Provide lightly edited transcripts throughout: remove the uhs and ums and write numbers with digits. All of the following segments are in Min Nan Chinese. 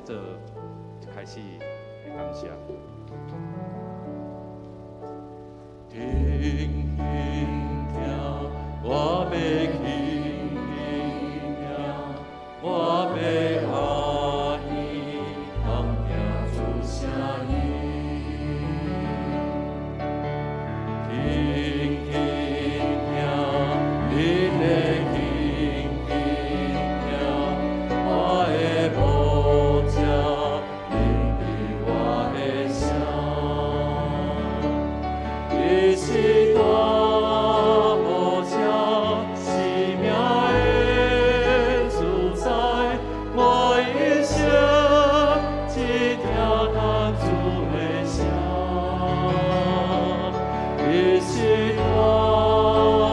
做一開始的感謝。輕輕聽，我欲輕輕聽，我欲阿耳通聽主聲音。輕輕聽，恁的輕輕聽，我的牧者聆聽我的聲。伊是大牧者，生命的主宰，我一生只聽咱主的聲。伊是大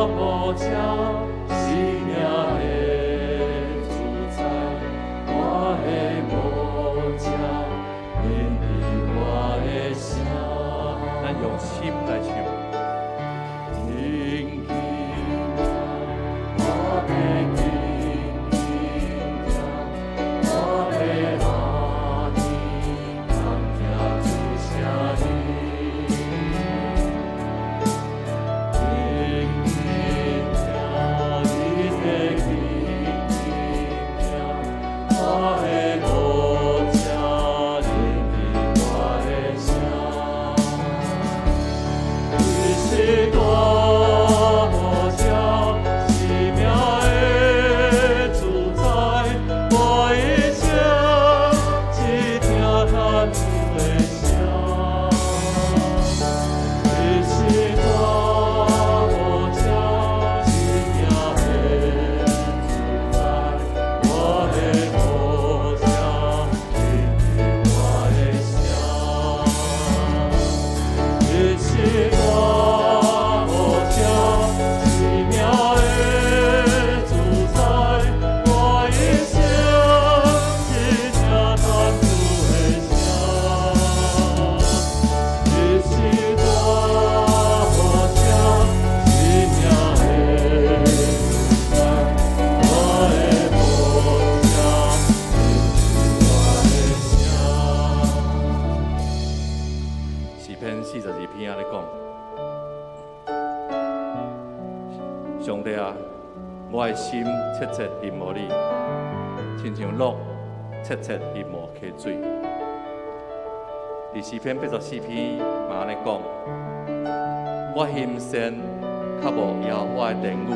牧者，生命的主宰，我的牧者聆聽我的聲。咱用心來唱。輕輕聽，我欲輕輕聽，我欲阿耳通聽主聲音。輕輕聽，恁的輕輕聽，我的牧者聆聽我的聲。伊是大牧者，生命的主宰，我一生只聽咱主的聲。伊是大牧者，生命的主宰，我的牧者聆聽我的聲。伊是大牧者，生命的主宰，我一生只聽咱主的聲。伊是大牧者，生命的主宰，我的牧者聆聽我的聲。詩篇42篇按呢講：上帝啊，我的心切切欣慕你，親像鹿切切欣慕溪水。佇詩篇84篇嘛按呢講：我心善渴慕耶和華的殿宇，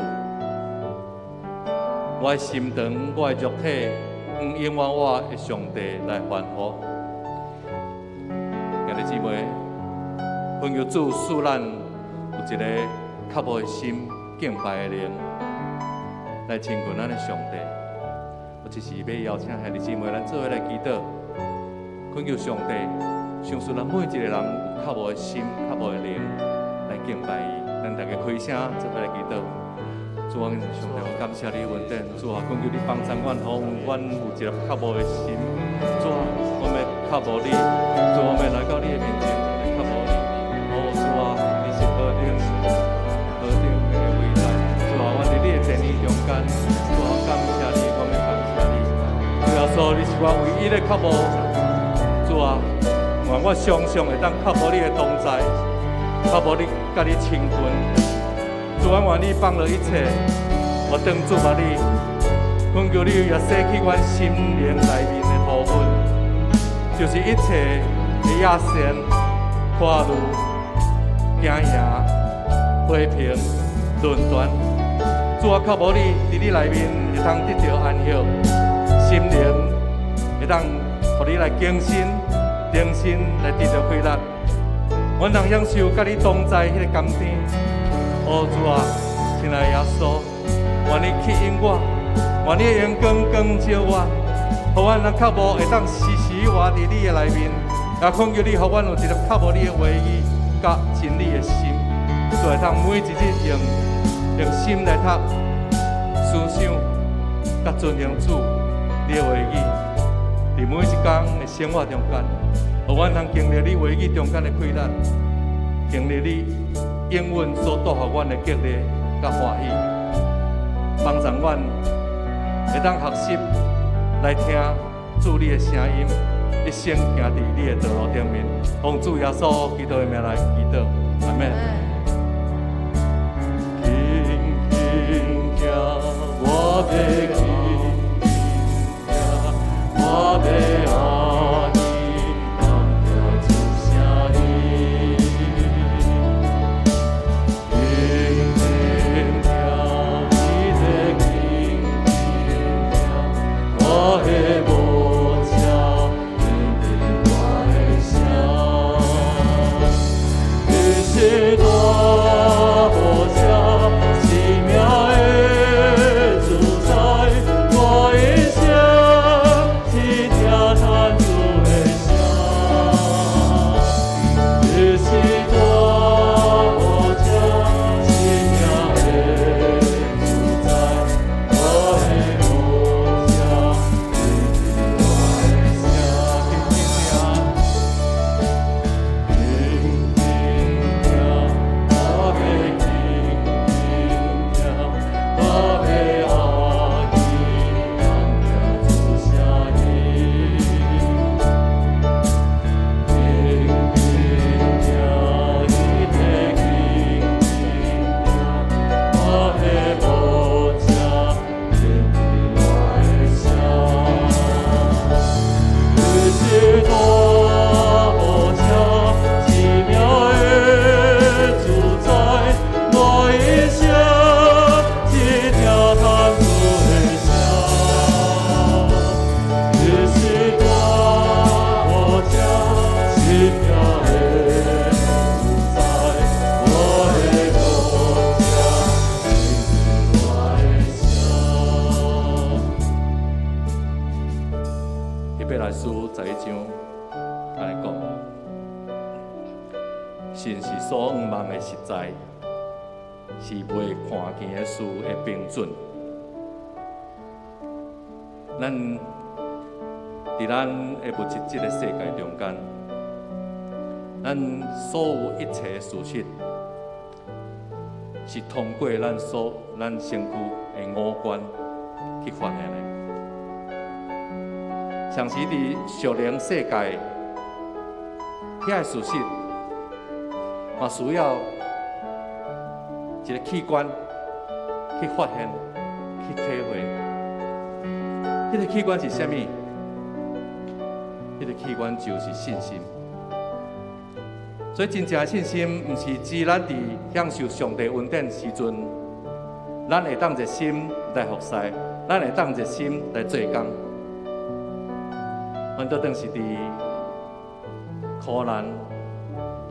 我的心腸，我的肉體，向永活我的上帝來歡呼。兄弟姊妹，懇求主賜咱有一个渴慕的心、敬拜的靈，來親近咱的上帝。我這時欲邀請兄弟姊妹，咱做伙來祈禱，懇求上帝賞賜咱每一個人有渴慕的心、渴慕的靈來敬拜伊。咱大家開聲做伙來祈禱。主啊，上帝，我感謝你恩典。主啊，懇求你幫助阮，予阮有一个渴慕的心。主啊，我欲渴慕你。主啊，我欲來到你的面前，來渴慕你。哦，主啊，你是何等何等的偉大。主啊，阮佇你的殿宇中間，主啊，感謝你，我欲感謝你。主耶穌，你是我唯一的渴慕。主啊，願我常常會當渴慕你的同在，渴慕你佮你親近。主啊，願你放落一切，我當注目你，懇求你也洗去阮心靈內面的塗粉，就是一切的野心、誇慮、驚贏、批評、論斷。主啊，渴慕你佇你內面會當得著安息，心靈會當予你來更新、重新來得著快樂。阮通享受佮你同在彼个甘甜。哦，主啊，親愛的耶穌，願你吸引我，願你的榮光光照我，予阮人渴慕會當時時活佇你的內面，也懇求你，予阮有一个渴慕你的話語佮真理的心，就會當每一日用心來讀、思想、佮遵行主你的話語，佇每一工的生活中間，予阮通經歷你話語中間的快樂，經歷你應允所帶予阮的激勵佮歡喜，幫助阮會當學習來聽主你的聲音，一生行佇你的道路頂面。奉主耶穌基督的名來祈禱，阿們。輕輕行，我欲輕輕行，我欲按呢聽主聲音。輕輕行，伊咧輕輕行，我的牧者聽見我的聲。伊是大牧者，生命的主宰，我一生只聽咱主的聲。伊是大牧者，生命的主宰，我的牧者聽見我的聲。輕輕行，我欲輕輕行，我欲按呢聽主聲音。輕輕行，伊咧輕輕行，我的牧者聽見我的聲。伊是大牧者，生命的主宰，我一生只聽咱主的聲。伊是大牧者，生命的主宰，我的牧者聽見我的聲。希伯來書11章按呢講，信是所向望的實在，是未看見的事的憑準。咱佇咱的物質這个世界中間，咱所有一切的事實，是通過咱身軀的五官去發現的。像是佇屬靈世界，遐个事實嘛需要一个器官去發現、去體會。彼个器官是啥物？彼个器官就是信心。所以真正的信心，毋是指咱佇享受上帝恩典時陣，咱會當熱心來服侍，咱會當熱心來做工。阮倒轉是佇苦難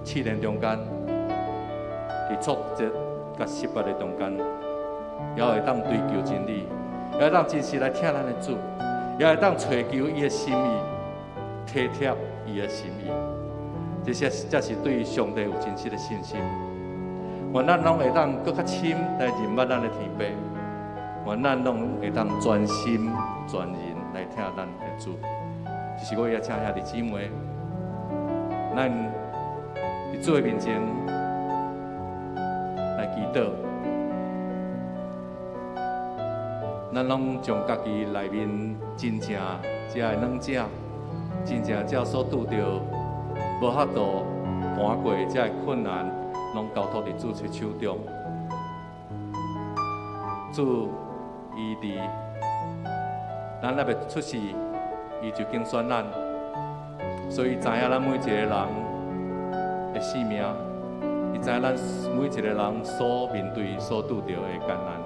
試煉中間，佇挫折佮失敗的中間，也會當追求真理，也會當真實來疼咱的主，也會當揣求伊的心意，體貼伊的心意。這些才是對上帝有真實的信心。願咱攏會當閣較深來認捌咱的天父，願咱攏會當全心全人來疼咱的主。只是我也請兄弟姊妹，咱佇主的面前來祈禱，咱攏將家己內面真正這个軟者，真正這所拄著無法度瞞過這个困難，攏交託佇主的手中。主伊佇咱猶未出世，伊就揀選咱，所以知影咱每一個人的性命，伊知影咱每一個人所面對、所拄著的艱難，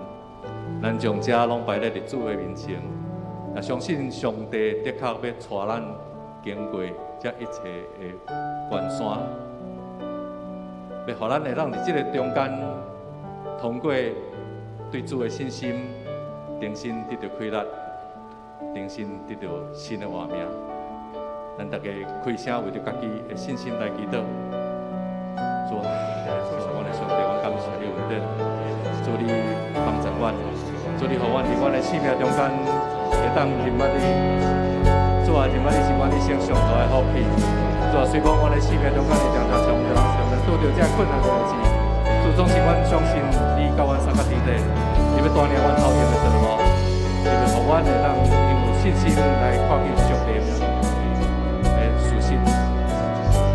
咱將這攏擺咧佇主的面前，也相信上帝的確欲帶咱經過這一切的關山，欲予咱會當佇這个中間，通過對主的信心，重新得著氣力，重新得著新的活命。咱大家開聲為著家己的信心來祈禱。主啊，主啊，阮的上帝，阮感謝你恩典，主你幫助阮，主你予阮佇阮的生命中間會當認捌你。主啊，認捌你是阮一生上大的福氣。主啊，雖講阮的生命中間會常常常常常常拄著這困難的代誌，主總是阮相信你佮阮相佮佇咧，你欲帶領阮頭前的道路，你欲予阮會當擁有新信心來看見屬靈的事實。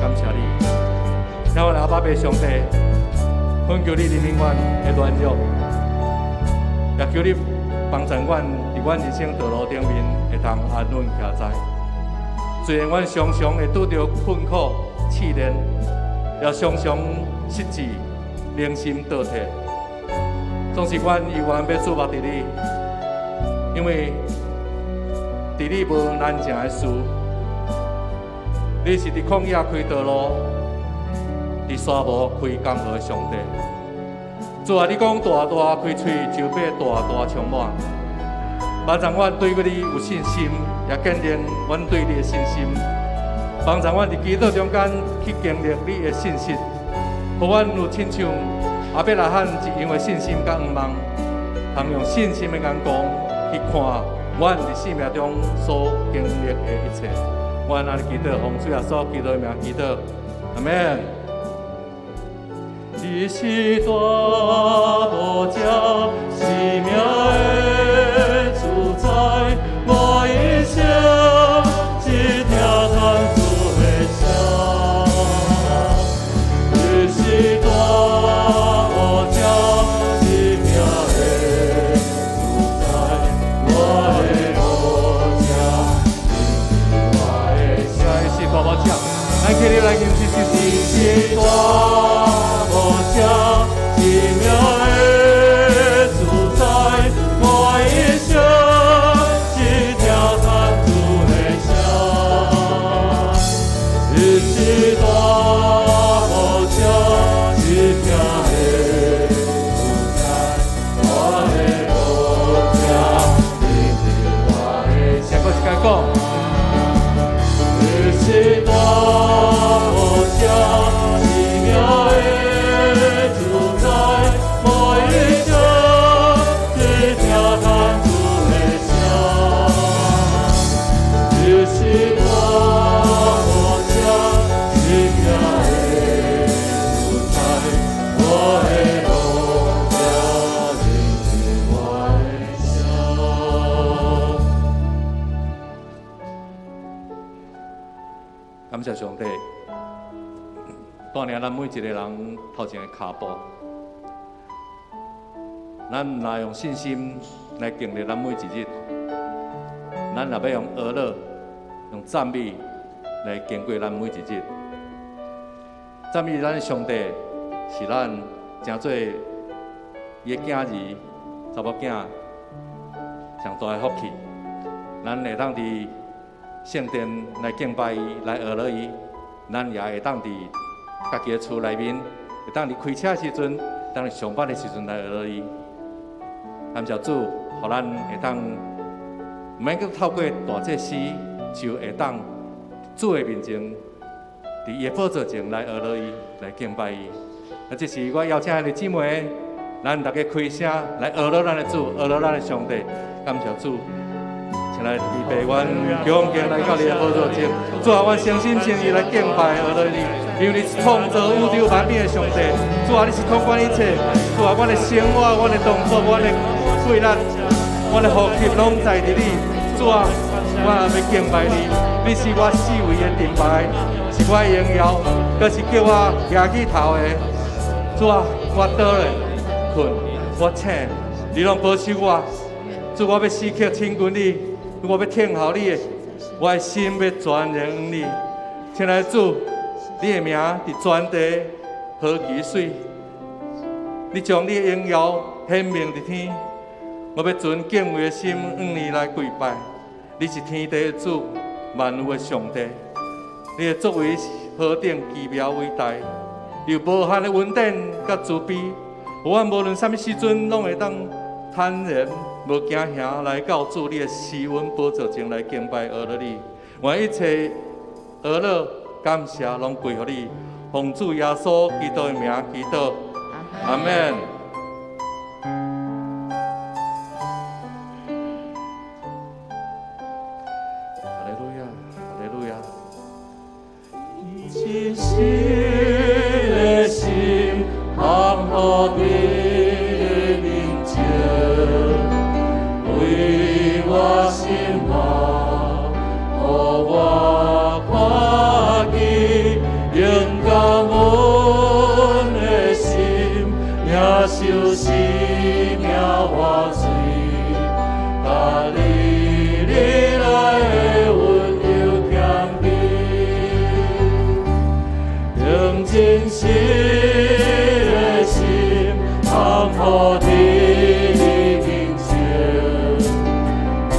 感謝你，親愛的阿爸父上帝，懇求你憐憫阮的軟弱，也求你幫助阮佇阮人生道路頂面會當安穩徛在。雖然阮常常會拄著困苦試煉，也常常失志、靈心倒退，總是阮猶原欲注目佇你，因為佇你無難成的事。你是佇曠野開道路，佇沙漠開江河的上帝。主啊，你講大大開喙，就欲大大充滿。幫助阮對你有信心，也堅定阮對你的信心。幫助阮佇祈禱中間去經歷你的信實，予阮有親像亞伯拉罕一樣的信心佮向望，通用信心的眼光去看阮佇生命中所經歷的一切。阮按呢祈禱，奉主耶穌基督的名祈禱，阿們。你是大無只生命的主宰，我一生只聽天主的聲。你是大無只生命的主宰，我的無只，我的是大無只，咱起立來吟這首詩。你是大無只生命的主宰，我一生只聽天主的聲。你是大無只生命的主宰，我的無只，你是我的先閣一擺講。你是大無只生命的主宰，我一生只聽天主的聲。你是大無只生命的主宰，我的無只，你是我的聲。感謝上帝，帶領咱每一個人頭前的跤步，咱毋若用信心來經歷咱每一日，咱也欲用呵咾、用讚美來經過咱每一日。讚美咱的上帝是咱成做伊的囝兒、查某囝上大的福氣。咱會當佇聖殿來敬拜伊，來呵咾伊，咱也會當佇家己的厝內面，會當佇開車的時陣，當佇上班的時陣來呵咾伊。感謝主，予咱會當毋免閣透過大祭司，就會當主的面前，佇伊的寶座前來呵咾伊，來敬拜伊。啊，這時我邀請兄弟姊妹，咱逐家開聲來呵咾咱的主，呵咾咱的上帝。感謝主。請來預備阮恭敬來到你的寶座前，主啊，阮誠心誠意來敬拜呵咾你，因為你是創造宇宙萬物的上帝。主啊，你是統管一切。主啊，阮的生活、阮的動作、阮的氣力、阮的呼吸，攏在佇你。主啊，我欲敬拜你，你是我四圍的盾牌，是我的榮耀，閣是叫我舉起頭的。主啊，我倒咧睏，我醒，你攏保守我。主，我欲時刻親近你。我欲聽候你的，我的心欲全然向你。親愛的主，你的名佇全地何其媠！你將你的榮耀顯明佇天，我欲存敬畏的心向你來跪拜。你是天地的主，萬有的上帝。你的作為是何等奇妙偉大！你有無限的恩典佮慈悲，予阮無論啥物時陣，攏會當坦然無驚嚇來到主你的施恩寶座前來敬拜呵咾你。願一切呵咾感謝攏歸予你，奉主耶穌基督的名祈禱，阿們。哈利路亞，哈利路亞。真實的心，降服你的面前，為我心肝。恩的心，領受生命活水，佮你你來的溫柔謙卑，用真實的心，降服佇你面前，開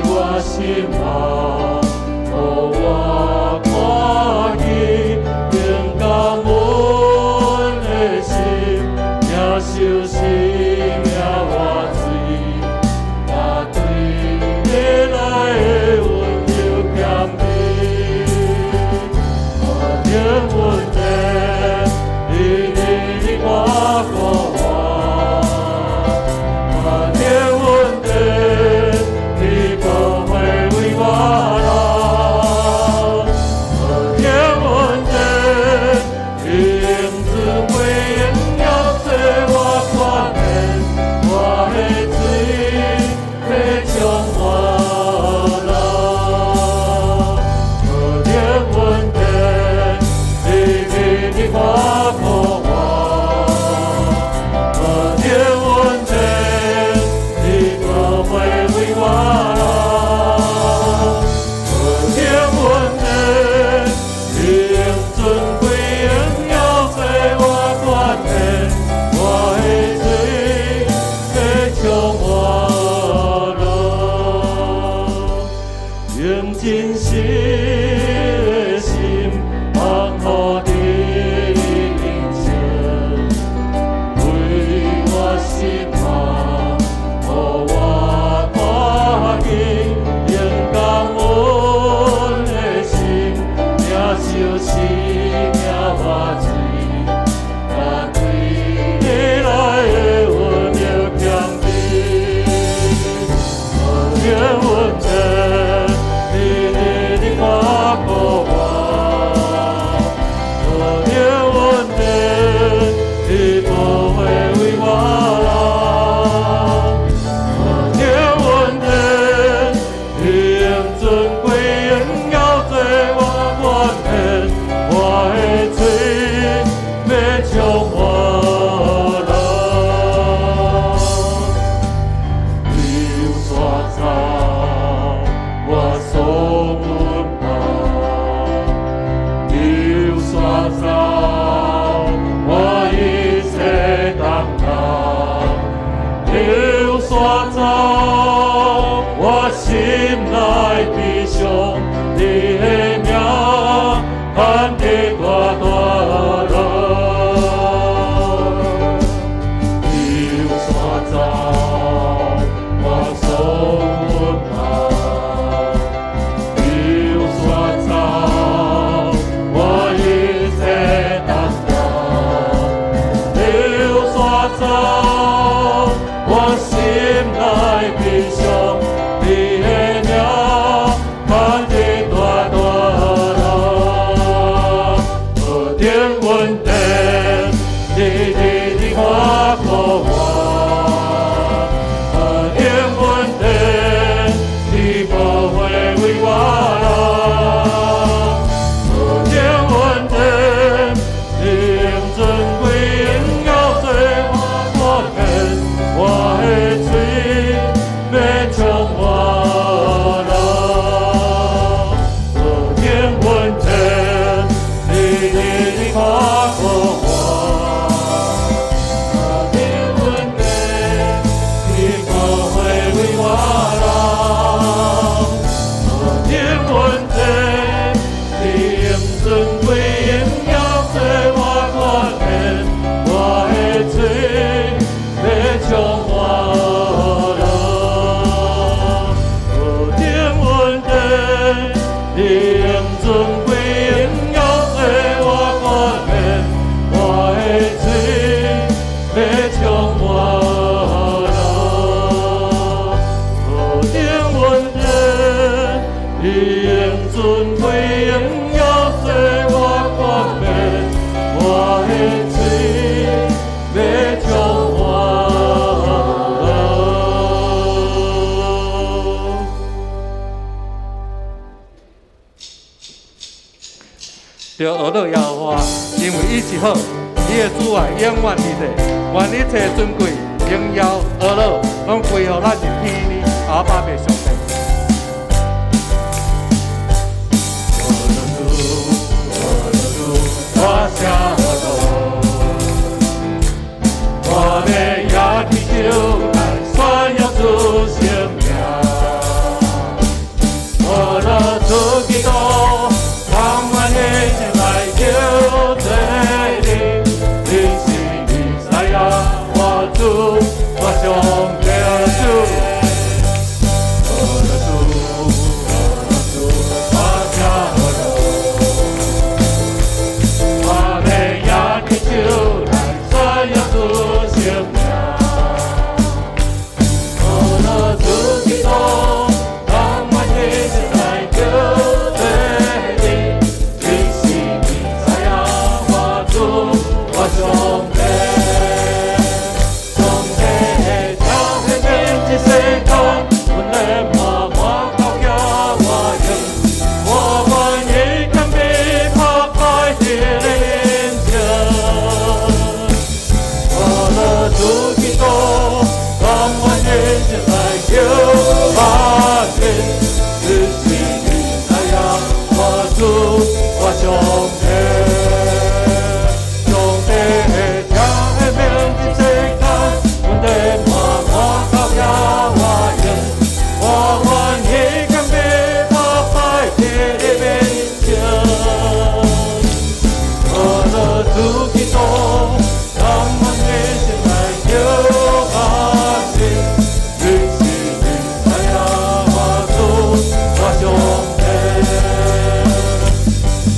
我心目，予我看見，用感恩的心，領受生命活水，佮對你來的溫柔謙卑。何等恩典，你日日看顧我；何等恩典，你寶血為我流。何等恩典，你用尊貴榮耀做我冠冕，我的罪欲充滿流。何等恩典，你日日看顧我；何等恩典，你寶血為我流。何等恩典，你用尊貴榮耀做我冠冕，我的罪欲充滿流。用真實的心，降服佇你面前，開我心目，予我看見，用感恩的心，領受生命活水，佮對你來的溫柔謙卑。何等恩典，你日日看顧我；何等恩典，你寶血為我流。何等恩典，你用尊貴榮耀做我冠冕，我的罪欲充滿流。流煞走，我所阮夢；流煞走，我一切擔當；流煞走，我心內悲傷，你的名牽得大大樂。流煞走，我所阮夢；流煞走，我一切擔當；流煞走，我心內悲傷，你的名牽得大大樂。何等恩典，你日日看顧我；何等恩典，你寶血為我流。何等恩典，你用尊貴榮耀做我冠冕，我的罪欲充滿流。何等恩典，你日日看顧我；何等恩因為伊是好，伊的慈愛永遠佇世，願一切尊貴、榮耀、呵咾，攏歸予咱的天父阿爸父上帝。我的主，我的主，我謝主，我欲舉起手來宣揚主聖名。我的主基督，甘願犧牲來救罪人，你是彌賽亞，我主，我上帝主。我的主，我的主，我謝主，我欲舉起手來宣揚主聖名。我的主基督，甘願犧牲來救罪人，你是彌賽亞，我主，我上帝。上帝聽彼名這世間，阮的滿滿高舉我榮，我願意謙卑拍拜佇你面前。我的主基督，甘願犧牲來救萬民，你是彌賽亞，我主，我上帝。上帝聽彼名這世間，阮的滿滿高舉我榮，我願意謙卑拍拜佇你面前。我的主基督，甘願犧牲來救萬民，你是彌賽亞，我主，我上帝。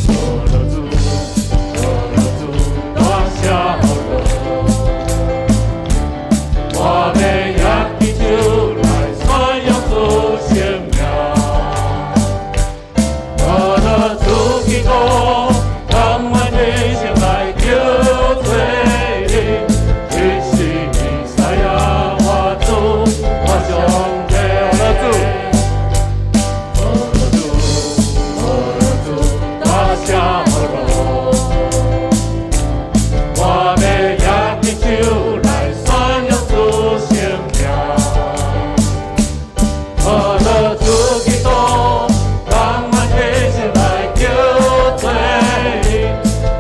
我的主，我的主，大謝榮，我欲舉起手來宣揚主聖名。我的主基督，甘願犧牲來救罪人，你是彌賽亞，我主，我上帝。我的主，我的主，我的主，大謝榮，我欲舉起手來宣揚主聖名。我的主基督，甘願犧牲來救罪人，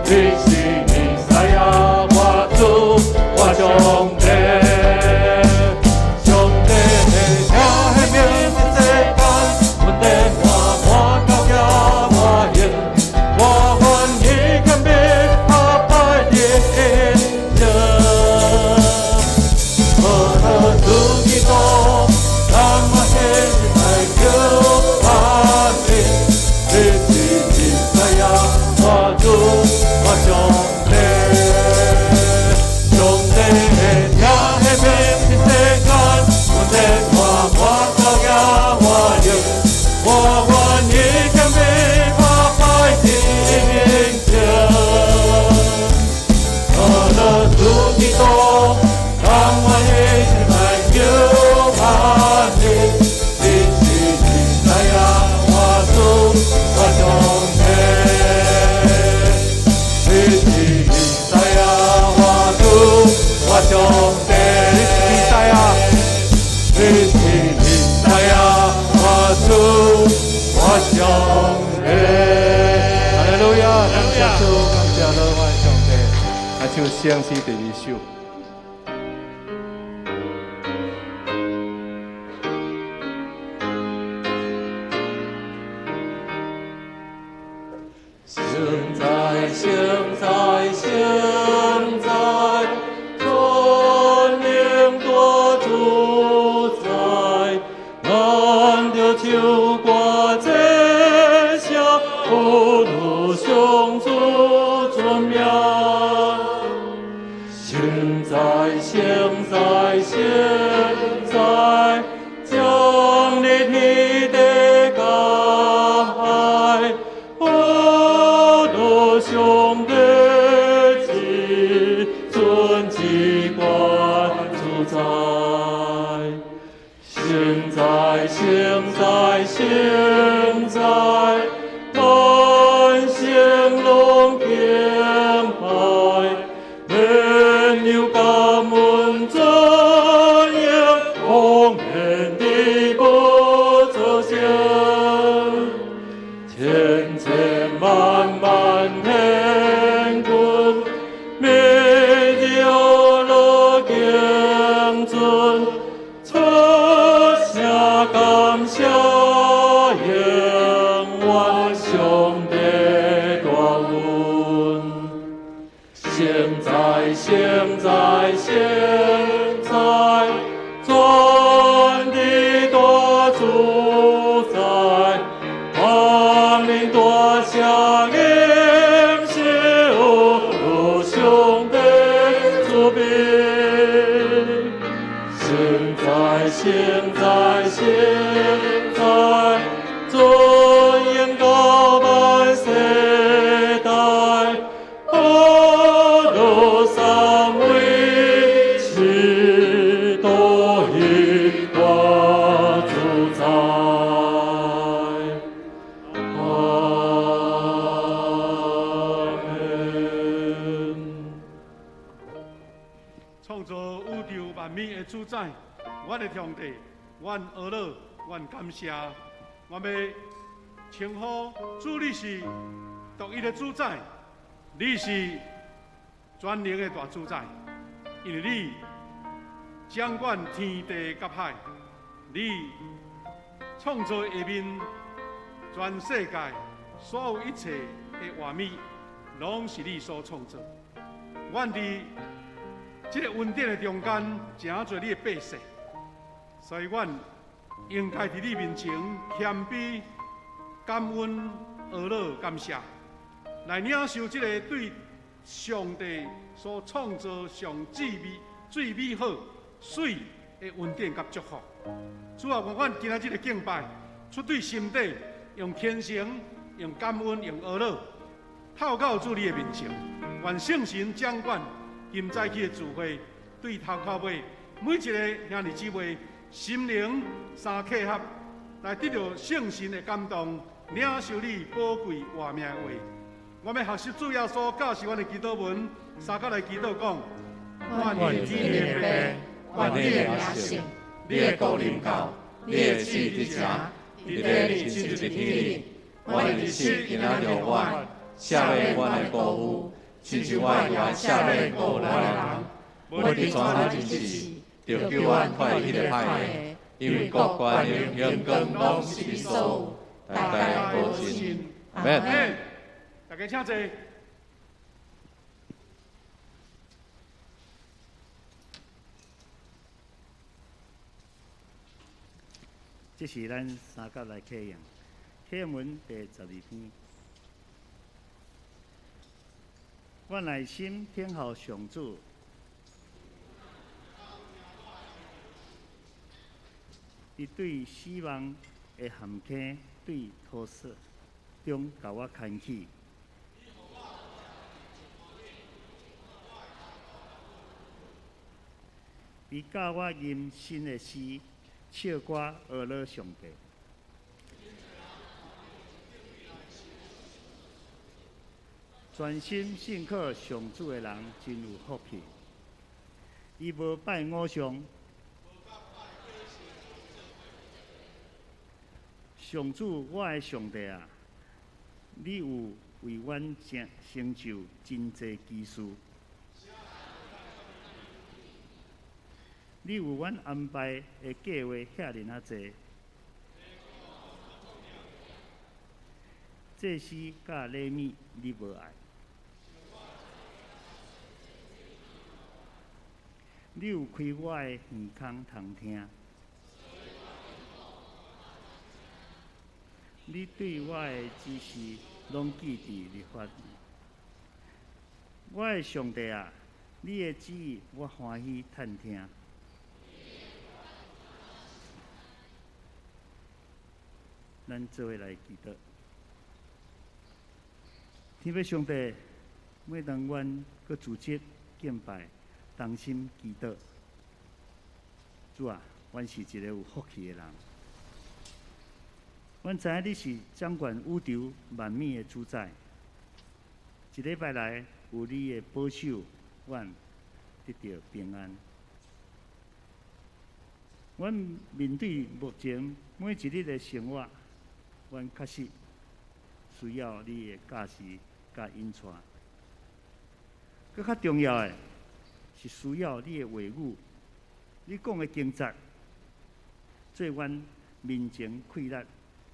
你是彌賽亞，我主，我上帝。上帝聽彼名這世間，阮的滿滿高舉我榮，我願意謙卑拍拜佇你面前。我的主基督，甘願犧牲來救萬民，你是彌賽亞，我主，我上帝。上帝聽彼名這世間，阮的滿滿高舉我榮，我願意謙卑拍拜佇你面前。我的主基督，甘願犧牲來救萬民，你是彌賽亞，我主，我上帝。你是彌賽亞，我主，我上帝。你是彌賽亞，你是彌賽亞，我主，我上帝。哈利路亞，感謝主，感謝樂我的上帝，來唱聖詩第二首。聖哉，聖哉，聖哉，全能大主宰，咱著唱歌讚賞，呵咾上主尊名。聖哉，聖哉，聖哉，降臨天地甲海，呵咾上帝至尊至高主宰。聖哉，聖哉，聖哉，萬聖攏敬拜，聖哉，聖哉，聖哉，全地大主宰，萬民大聲迎受上帝慈悲。聖哉，聖哉，聖哉，尊榮到萬世代，阿羅三位是獨一大主宰。阿門。創造宇宙萬物的主宰，阮的上帝，阮阿樂，阮感謝，我欲稱呼主你是獨一的主宰，你是全能的大主宰，因為你掌管天地佮海，你創造下面全世界所有一切的活物，攏是你所創造。阮佇這个恩典的中間，成做你的百姓，所以阮應該佇你面前謙卑、感恩、阿樂、感謝，來領受這个對上帝所創造上至美、最美好、媠的恩典佮祝福。主啊，願阮今仔日的敬拜，出對心底，用虔誠、用感恩、用阿樂，透到主你的面前，願聖神掌管今早起的聚會，對頭到尾，每一个兄弟姊妹心靈三契合，來得著聖神的感動，領受你寶貴活命的話。我欲學習主耶穌教示阮的祈禱文，三甲來祈禱講：願天的父，願你的名聖，你的國臨到，你的旨意佇遮，佇地親像佇天頂。阮的日食今仔予阮，赦免阮的過誤，親像阮也赦免過咱的人。無佇帶咱入試，著救阮脫離彼个歹的，因為國權榮光攏是你所有，代代無盡。阿門。大家請坐。這是咱三甲來啟用，啟用文第12篇。我內心等候上主，伊對死亡的陷坑，對土石中共我牽起。伊教我吟新的詩，唱歌阿樂上帝。全心信靠上主的人真有福氣。伊無拜偶像。上主，我的上帝啊，你有為阮成就真濟奇事。你為阮安排的計劃遐爾仔濟，祭司佮禮物你無愛。你有開我的耳孔通聽，你對我的指示攏記佇律法。我的上帝啊，你的旨意我歡喜探聽。咱做伙來祈禱。天父上帝，每當阮閣組織敬拜、同心祈禱，主啊，阮是一个有福氣的人。阮知影你是掌管宇宙萬物的主宰。一禮拜來有你的保守，阮得著平安。阮面對目前每一日的生活，阮確實需要你的教示佮引帶。閣較重要的是需要你的話語，你講的經節，做阮面前氣力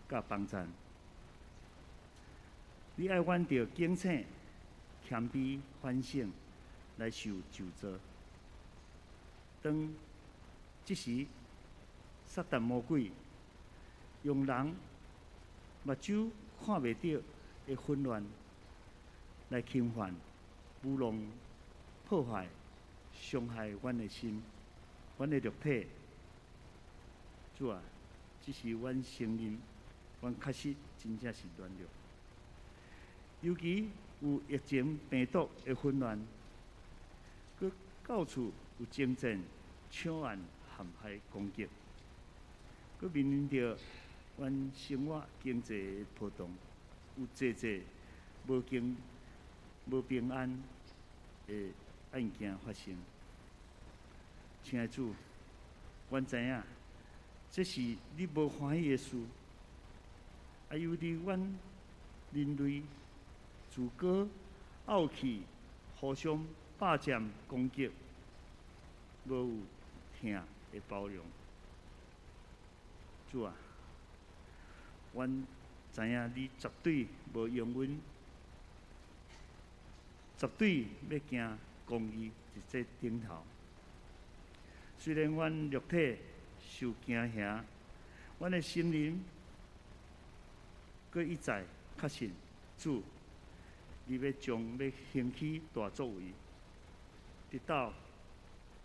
佮幫贊。你愛阮著警醒、謙卑、反省，來受咒詛。當這時，撒旦魔鬼用人目睭看袂著的混亂來侵犯、舞弄、破壞、傷害阮的心、阮的肉體。主啊，這是阮承認，阮確實真正是軟弱。尤其有疫情病毒的混亂，閣到處有爭戰、搶案、陷害、攻擊，閣面臨著阮生活經濟的波動，有濟濟無經無平安的案件發生。親愛主，阮知影這是你無歡喜的事，啊，由於阮人類自高傲氣，互相霸佔攻擊，無有疼的包容。主啊，阮知影你絕對無容阮，絕對欲行公義佇這頂頭。雖然阮肉體受驚嚇，阮的心靈閣一再確信主，你欲將欲興起大作為，直到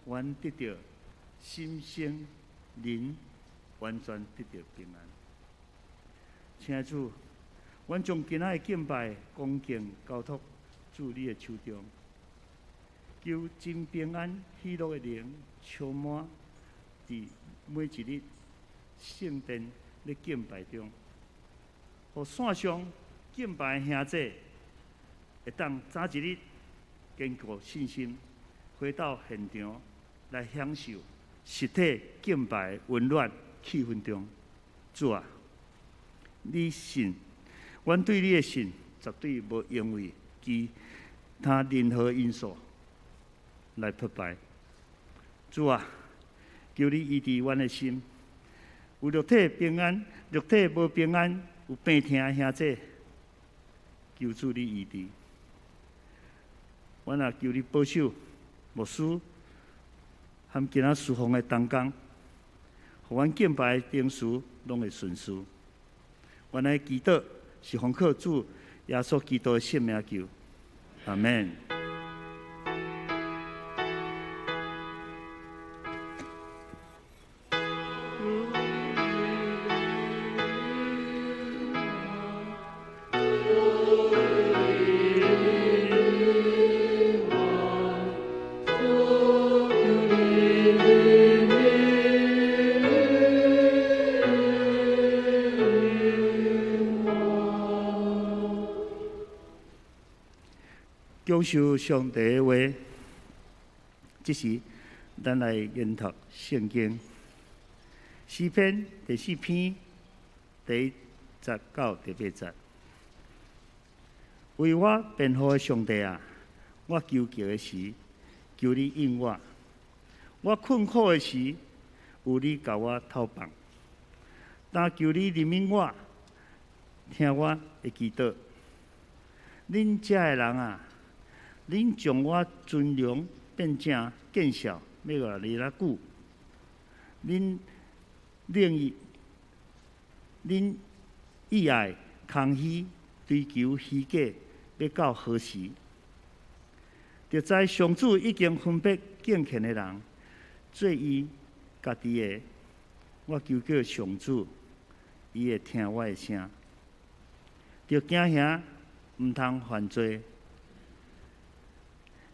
阮得著心身靈完全得著平安。親愛主，阮將今仔的敬拜恭敬交託主你的手中，求真平安喜樂的靈充滿佇每一日聖殿咧敬拜中，予線上敬拜的兄弟會當早一日堅固信心，回到現場來享受實體敬拜溫暖氣氛中。主啊，你信，阮對你的信絕對無因為其他任何因素來破敗。主啊，求你醫治阮的心，有肉體平安，肉體無平安，有病痛的兄弟，求主你醫治。阮也求你保守牧師和今仔事奉的同工，予阮敬拜的程序攏會順遂。阮的祈禱是奉靠主耶穌基督的聖名求，阿們。享受上帝的話，這時咱來研讀聖經詩篇第四篇第一節到第八節。為我辯護的上帝啊，我求告的時，求你應我；我困苦的時，有你共我透放。但求你憐憫我，聽我的祈禱。恁遮的人啊，恁將我尊榮變成見笑，欲偌尼偌久？恁另意，恁意愛空虛，追求虛假，欲到何時？就知上主已經分別敬虔的人，做伊家己的。我求告上主，伊會聽我的聲。著驚嚇，毋通犯罪。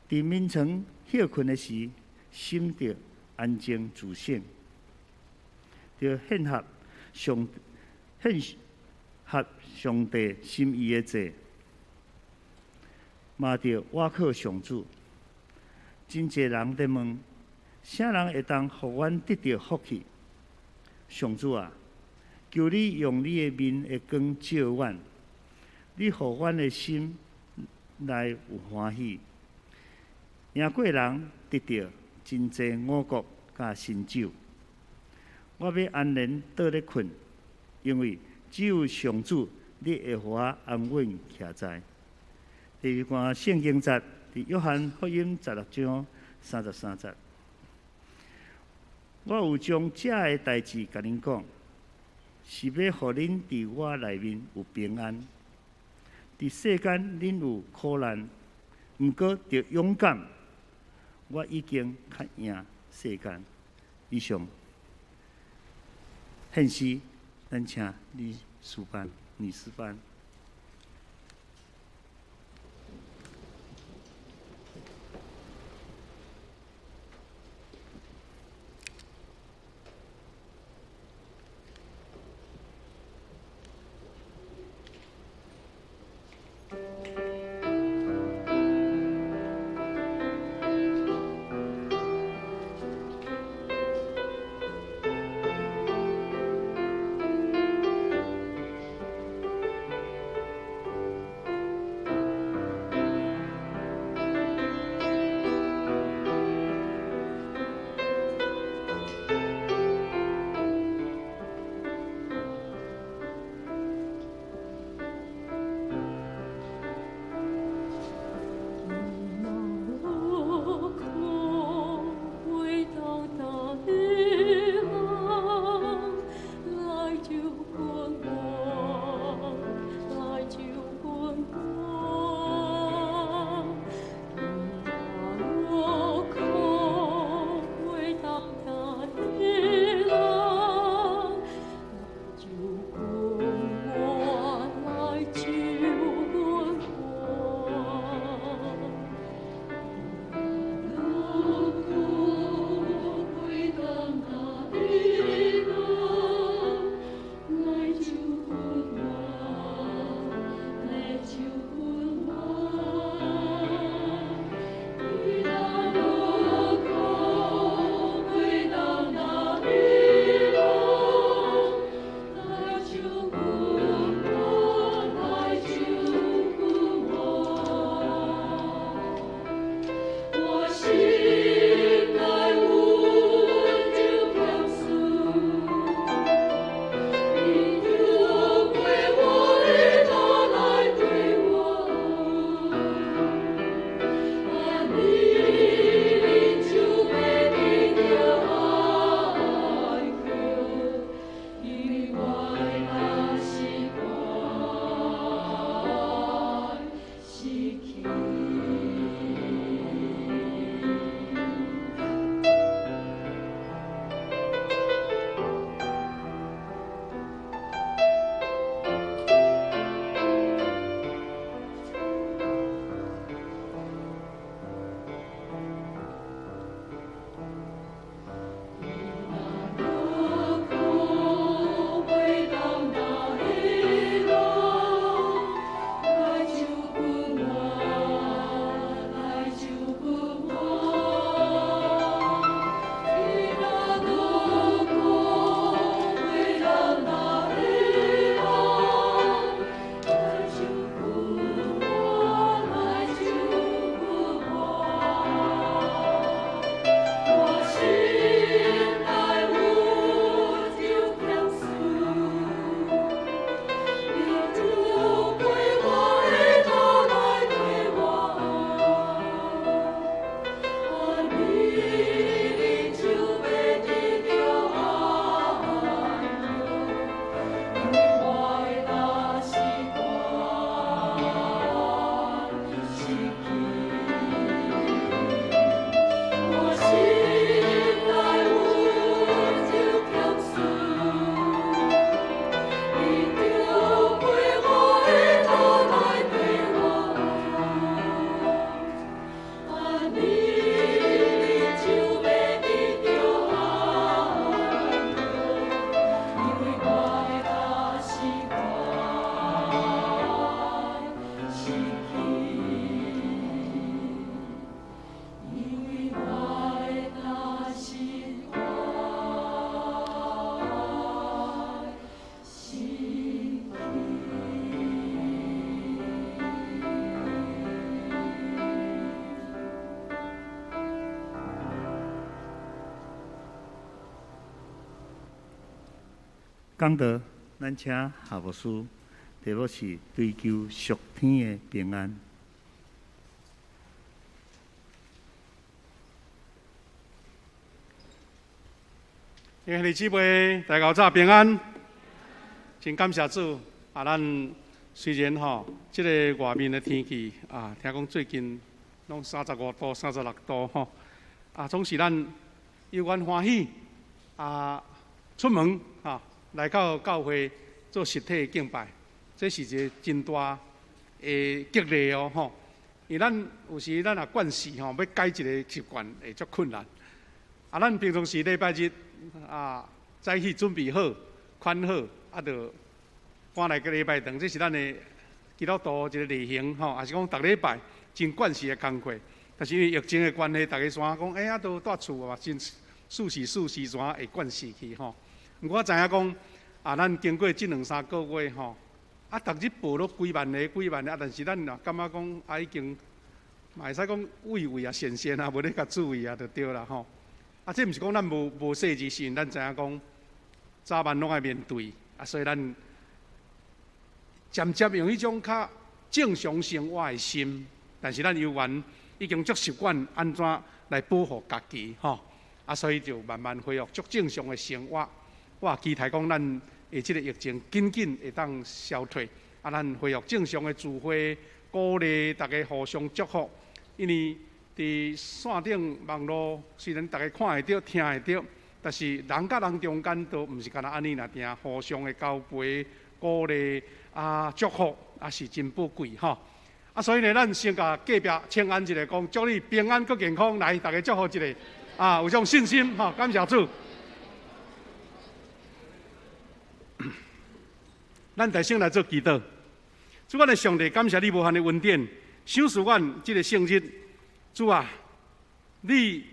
佇眠床歇睏的時，心著安靜自省，著獻合上獻合上帝心意的祭，嘛著倚靠上主。真濟人佇問，啥人會當予阮得著福氣？上主啊，求你用你的面的光照阮，你予阮的心內有歡喜。贏過人得著真濟五穀佮新酒。我欲安然倒咧睏，因為只有上主，你會予我安穩徛在。第二段聖經節，佇約翰福音16章33節。我有將這个代誌共恁講，是欲予恁佇我內面有平安。佇世間恁有苦難，毋過著勇敢，我已經較贏世間。以上，獻詩，咱請女詩班、女詩班。講道，咱請夏牧師，題目是追求屬天的平安。兄弟姊妹，大家早平安，真感謝主。啊，咱雖然吼，這个外面的天氣啊，聽講最近攏35度、36度吼，啊，總是咱猶原歡喜啊，出門啊，來到教會做實體敬拜，這是一个真大的激勵哦吼。因為咱有時咱若慣勢吼，欲改一个習慣會足困難。啊，咱平常時禮拜日啊，早起準備好、款好，啊，就趕來個禮拜堂，這是咱的基督徒一個例行吼，也是講逐禮拜真慣勢的工課。但是因為疫情的關係，逐家煞講，欸，啊，都蹛厝嘛，真舒適舒適，怎會慣勢去吼？毋過我知影講，啊，咱經過這兩三個月吼，啊，逐日報攏幾萬个、幾萬个，啊，但是咱若感覺講，啊，已經嘛會使講畏畏啊、善善啊，無咧共注意啊，就對啦吼。啊，這毋是講咱無無細緻，是咱知影講早晚攏愛面對，啊，所以咱漸漸用彼種較正常生活的心，但是咱猶原已經足習慣按怎來保護家己吼，啊，所以就慢慢恢復足正常的生活。我也期待講咱的這个疫情緊緊會當消退，啊，咱恢復正常的聚會，鼓勵大家互相祝福，因為佇線頂網路雖然大家看會著、聽會著，但是人佮人中間都毋是干焦按呢爾定，互相的交陪、鼓勵啊、祝福，啊是真寶貴吼。啊，所以呢，咱先共隔壁請安一下，講祝你平安閣健康，來，大家祝福一下，啊，有這種信心吼，感謝主。咱大聲來做祈禱，主，阮的上帝，感謝你無限的恩典，賞賜阮這个聖日。主啊，你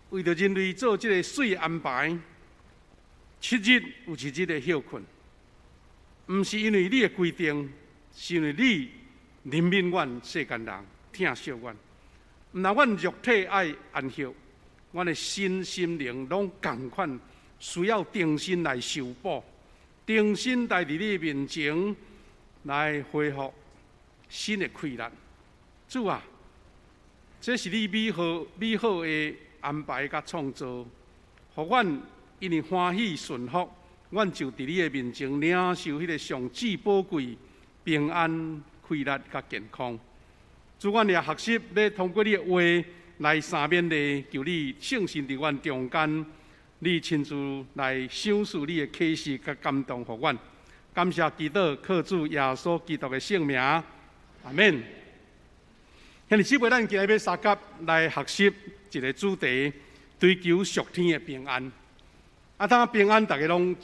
為著人類做這个媠安排，七日有一日的歇睏，毋是因為你的規定，是因為你憐憫阮世間人，疼惜阮。毋但阮肉體愛安息，阮的身心靈攏仝款需要重新來修補，重新來佇你面前來恢復新的氣力。主啊！這是你美好美好的安排佮創造，予阮因為歡喜順服，阮就佇你的面前領受彼个上至寶貴平安、快樂佮健康。主，阮也學習欲通過你的話來三勉勵，求你聖神佇阮中間，你親自來賞賜你的啟示佮感動予阮。感謝祈禱，靠主耶穌基督的聖名，阿們。兄弟姊妹，咱今日欲相佮來學習一个主題，追求屬天的平安。啊，當平安，大家攏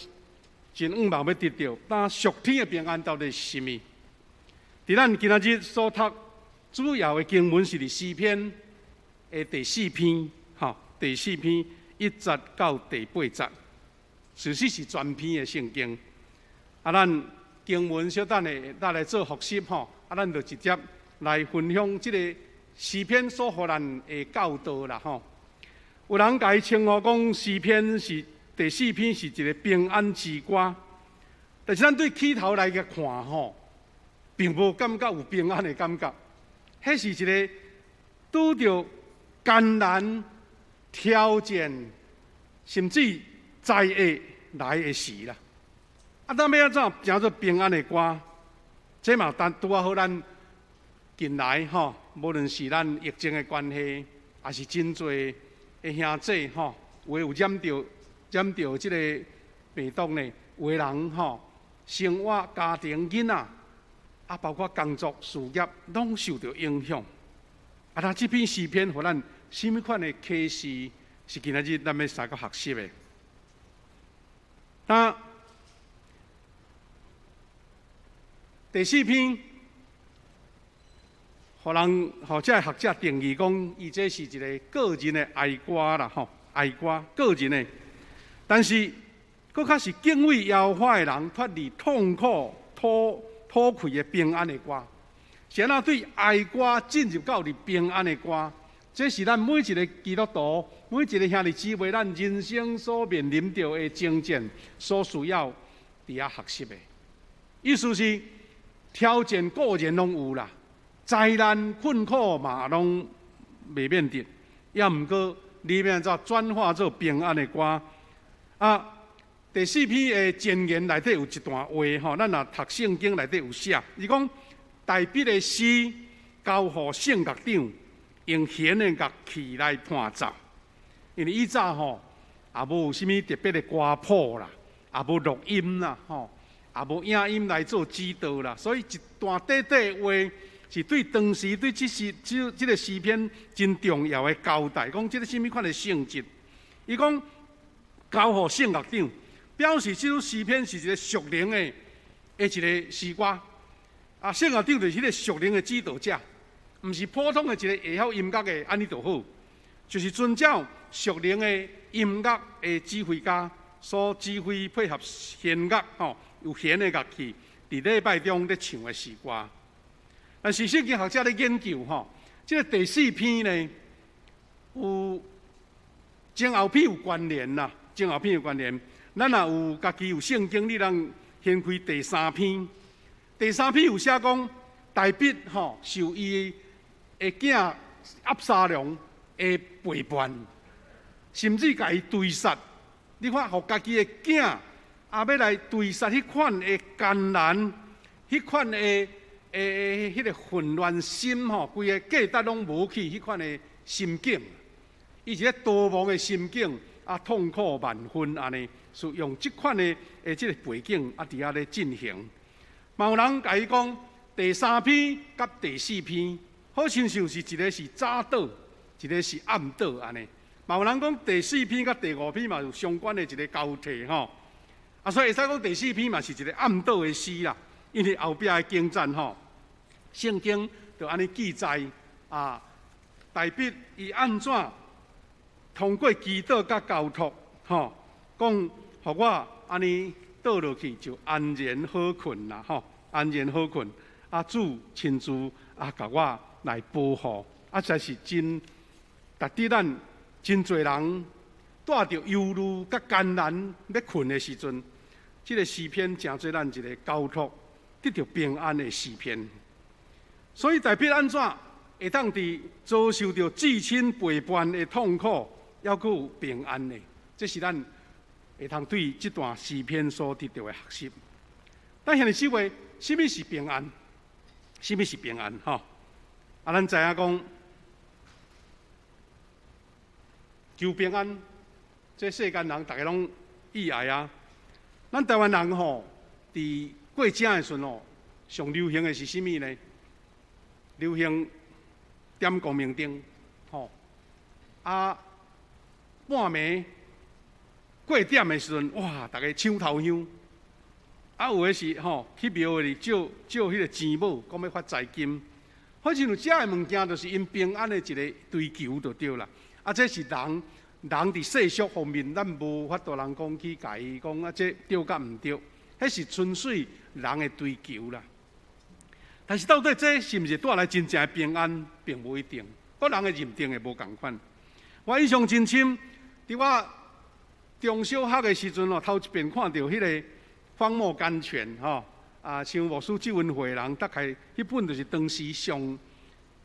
真向望欲得著。但屬天的平安到底是啥物？佇咱今仔日所讀主要的經文是佇詩篇的第四篇，吼，第四篇一節到第八節，其實是全篇的聖經。啊，咱經文小等下咱來做複習，吼，啊，咱就直接來分享這個詩篇所予咱的教導啦，吼。有人共伊稱呼講詩篇是第四篇是一个平安之歌，但是咱對起頭來共看吼，並無感覺有平安的感覺。彼是一个拄著艱難挑戰，甚至災厄來的時啦。啊，咱欲按怎成做平安的歌？這嘛拄拄仔好咱。近來吼，無論是咱疫情的關係，也是真濟的兄弟吼，有的有染著染著這个病毒呢，有的人吼，生活、家庭、囡仔，啊，包括工作、事業，攏受著影響。啊，那這篇詩篇予咱啥物款的啟示，是今仔日咱欲相佮學習的。那第四篇。予人，予這个學者定義講，伊這是一个個人的哀歌啦，吼，哀歌，個人的。但是，閣較是敬畏耶和華的人脫離痛苦、討討氣的平安的歌。是按怎對哀歌進入到佇平安的歌？這是咱每一个基督徒、每一个兄弟姊妹，咱人生所面臨著的征戰，所需要佇遐學習的。意思是，挑戰固然攏有啦。災難困苦嘛，攏袂免得，抑毋過你欲按怎轉化做平安的歌？啊，第四篇的前言內底有一段話吼，咱若讀聖經內底有寫，伊講大衛的詩交予聖樂長，用弦的樂器來伴奏。因為以早吼也無有啥物特別的歌譜啦，也無錄音啦，吼，也無影音來做指導啦，所以一段短短的話是對當時對這詩這這個詩篇真重要的交代，講這個啥物款的性質。伊講交予聖樂長，表示這首詩篇是一個屬靈的一個詩歌。啊，聖樂長就是彼個屬靈的指導者，毋是普通的一個會曉音樂的按呢就好，就是遵照屬靈的音樂的指揮家所指揮，配合弦樂吼，有弦的樂器，佇禮拜中咧唱的詩歌。但是聖經學者咧研究吼，這個第四篇呢，有前後篇有關聯啦，前後篇有關聯。咱若有家己有聖經，你通掀開第三篇。第三篇有寫講，大衛吼受伊的囝押沙龍的背叛，甚至共伊追殺。你看，予家己的囝也欲來追殺，彼款的艱難，彼款的彼個混亂心吼，規个價值攏無去，彼款的心境，伊是咧逃亡的心境，啊，痛苦萬分按呢，是用這款的這個背景啊，佇遐咧進行。嘛有人共伊講，第三篇佮第四篇，好親像是一個是早禱，一個是暗禱按呢。嘛有人講第四篇佮第五篇嘛有相關的一個交替吼。啊，所以會使講第四篇嘛是一個暗禱的詩啦，因為後壁的經節吼，聖經就按呢記載啊，大衛伊按怎通過祈禱佮交託吼，講予我按呢倒落去就安然好睏啦吼，安然好睏。啊，主親自啊，共我來保護，啊，實在是真值得咱真濟人帶著憂慮佮艱難欲睏的時陣，這個詩篇成做咱一個交託得著平安的詩篇。所以大衛按怎會當佇遭受著至親背叛的痛苦，猶閣有平安呢？這是咱會通對這段詩篇所得著的學習。咱兄弟姊妹，啥物是平安？啥物是平安？吼！啊，咱知影講求平安，這世間人逐个攏意愛啊。咱台灣人吼，佇過正的時陣吼，上流行的是啥物呢？流行點光明燈，吼啊！半暝過點的時陣，哇！逐家搶頭香，啊，有的是吼去廟裡借借彼個錢母，講欲發財金。好親像遮的物件，就是𪜶平安的一個追求就對啦。啊，這是人人佇世俗方面，咱無法度人講去共伊講啊，這對佮毋對，彼是純粹人的追求啦。但是到底這是毋是帶來真正的平安，並無一定。各人的認定會無仝款。我印象真深，佇我中小學的時陣哦，頭一遍看著彼個荒漠甘泉吼，啊，像牧師這份歲人，大概彼本就是當時上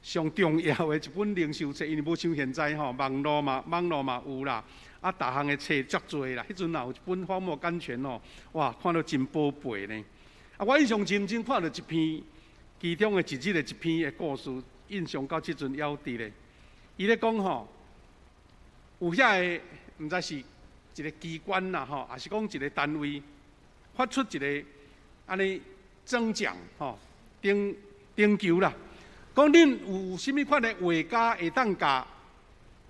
上重要的一本靈修冊，因為無像現在吼，網路嘛有啦，啊，逐項的冊足濟啦。彼陣若有一本荒漠甘泉吼，哇，看著真寶貝呢。啊，我印象深深看著一篇，其中的一日的一篇的故事，印象到這陣猶佇咧。伊咧講吼，有遐个毋知是一個機關啦吼，抑是講一個單位發出一個按呢徵獎吼，徵徵求啦，講恁有啥物款的畫家會當共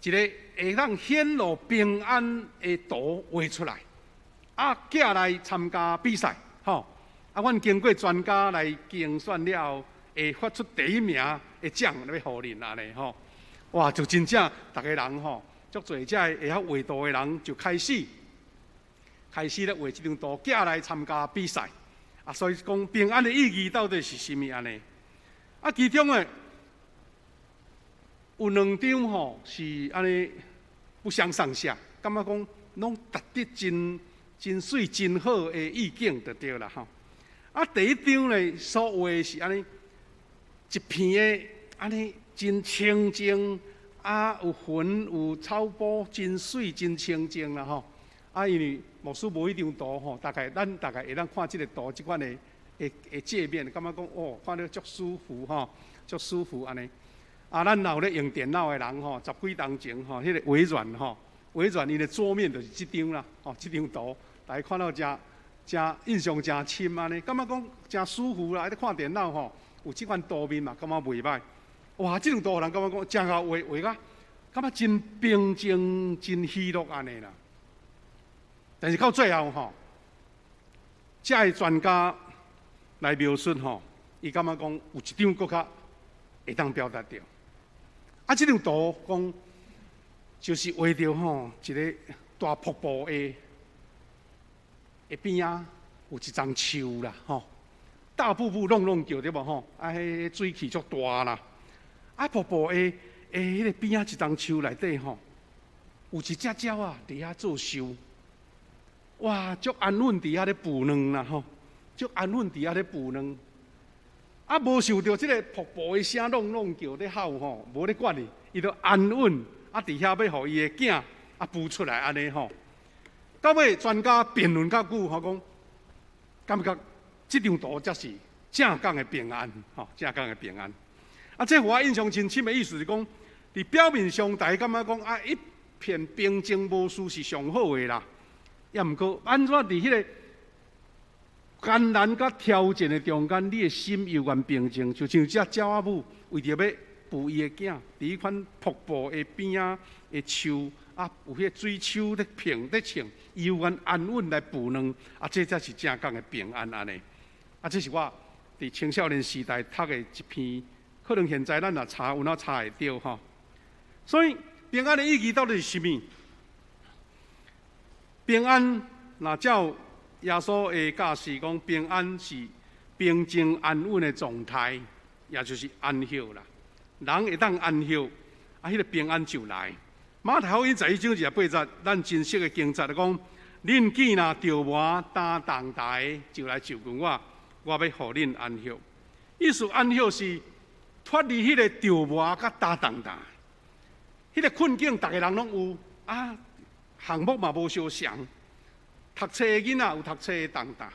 一個會當顯露平安的圖畫出來，啊，寄來參加比賽吼。啊，阮經過專家來競選了後，會發出第一名的獎來予恁按呢吼。哇，就真正逐个人吼，足濟遮會曉畫圖的人就開始開始咧畫這張圖，寄來參加比賽。啊，所以講平安的意義到底是啥物按呢？啊，其中的有兩張吼是按呢不相上下，感覺講攏值得真真媠真好的意境就對啦吼。啊，第一張咧所畫的是按呢一片的按呢真清靜，啊有雲有草埔，真媠真清靜啦吼。啊，因為牧師無彼張圖吼，大概咱大概會當看這个圖，這款的界面，感覺講哦，看了足舒服吼，足舒服按呢。啊，咱若有咧用電腦的人吼，十幾冬前吼，彼个微軟吼，微軟伊的桌面就是這張啦，吼，這張圖，大家看了誠誠印象誠深按呢，感覺講誠舒服啦，咧看電腦吼，有這款圖面嘛，感覺袂䆀。哇，這張圖予人感覺講誠𠢕畫畫甲，感覺真平靜、真喜樂按呢啦。但是到最後吼，這个專家來描述吼，伊感覺講有一張閣較會當表達著。啊，這張圖講就是畫著吼一个大瀑布的邊仔有一叢樹啦，吼，大瀑布隆隆叫對無吼？啊，彼水氣足大啦。啊，瀑布的彼个邊仔一叢樹內底吼，有一隻鳥仔佇遐做岫。哇，足安穩佇遐咧孵卵啦吼，足安穩佇遐咧孵卵。啊，無受著這个瀑布的聲隆隆叫咧吼吼，無咧管伊，伊就安穩啊，佇遐欲予伊的囝啊孵出來按呢吼。到尾專家辯論較久，吼講，感覺這張圖才是正港的平安，吼，正港的平安。啊，這予我印象真深的意思是講，佇表面上大家感覺講啊，一片平靜無事是上好的啦。也毋過，按怎佇彼个艱難佮挑戰的中間，你的心猶原平靜，就像這鳥仔母為著欲孵伊的囝，佇彼款瀑布的邊仔的樹啊，有彼个水手咧平咧穿，猶原安穩來孵卵，啊，這才是正港的平安按呢。啊，這是我佇青少年時代讀的一篇，可能現在咱若查有哪查會著吼。所以平安的意義到底是啥物？平安，若照耶穌的教示講，平安是平靜安穩的狀態，也就是安息啦。人會當安息，啊，彼个平安就來。馬太福音11章28節，咱真熟的經節講：恁見若著磨擔重擔，就來就近我，我欲予恁安息。意思安息是脫離彼个著磨佮擔重擔，彼个困境，逐个人攏有啊。項目嘛無相仝，讀冊的囡仔有讀冊的重擔，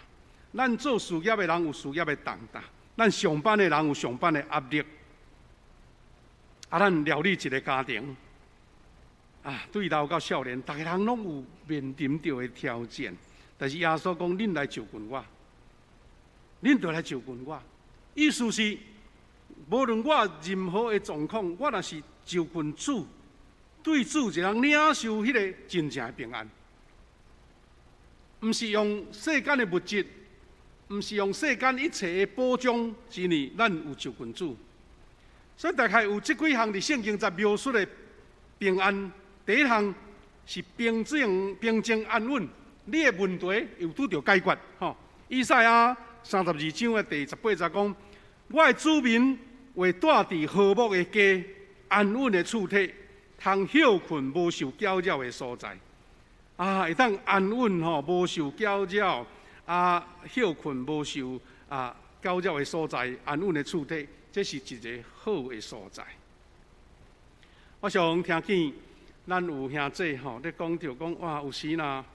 咱做事業的人有事業的重擔，咱上班的人有上班的壓力，啊，咱料理一个家庭，啊，對老到少年，逐个人攏有面臨著的挑戰。但是耶穌講：恁來就近我，恁著來就近我。意思是，無論我任何的狀況，我若是就近主。對主就能領受彼个真正的平安，毋是用世間的物質，毋是用世間一切的保障，是因為咱有就近主。所以大概有這幾項佇聖經在描述的平安。第一項是平靜、平靜安穩，你的問題有拄著解決。吼，以賽亞32章的第18節講：我的子民會住佇和睦的家，安穩的厝體。通歇睏無受攪擾的所在，啊，會當安穩吼，無受攪擾，啊，歇睏無受啊攪擾的所在，安穩的厝體，這是一个好的所在。我常聽見咱有兄弟吼咧講著講，哇，有時若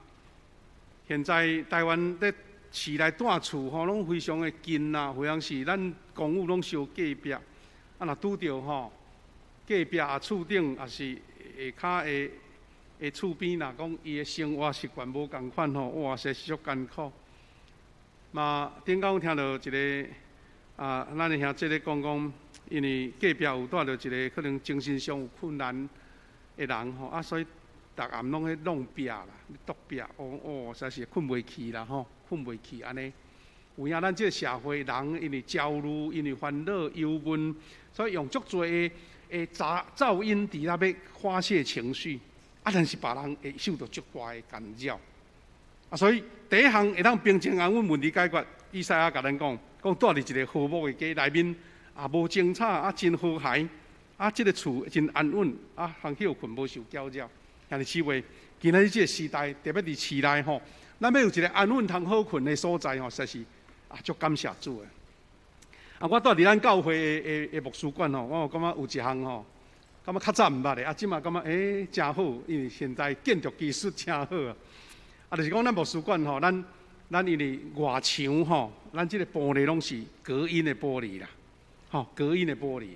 現在台灣咧市內蹛厝吼，攏非常的近啦，好像是咱公寓攏相隔壁，啊，若拄著吼。隔壁啊，厝頂也是下跤的的厝邊，若講伊的生活習慣無仝款吼，哇，實在是足艱苦。嘛，頂工聽著一个啊，咱的兄弟咧講講，因為隔壁有蹛著一个可能精神上有困難的人吼，啊，所以逐暗攏咧弄壁啦，啄壁，哦哦，實在是睏袂去啦吼，睏袂去按呢。有影咱這个社會人因為焦慮，因為煩惱、憂悶，所以用足濟的的雜噪音佇遐欲發洩情緒，啊，但是別人會受著足大的干擾。啊，所以第一項會當平靜安穩問題解決，以賽亞共咱講，講蹛佇一个和睦的家內面，啊，無爭吵，啊，真和諧，啊，這个厝真安穩，啊，通歇睏無受攪擾。兄弟姊妹，今仔日這个時代，特別佇市內吼，咱欲有一个安穩通好睏的所在吼，實在是啊，足感謝主的。啊，我蹛佇咱教會的的的牧師館吼，我有感覺有一項吼，感覺較早毋捌的，啊，這馬感覺欸，誠好，因為現在建築技術誠好啊。啊，就是講咱牧師館吼，咱因為外牆吼，咱這個玻璃攏是隔音的玻璃啦，吼，隔音的玻璃。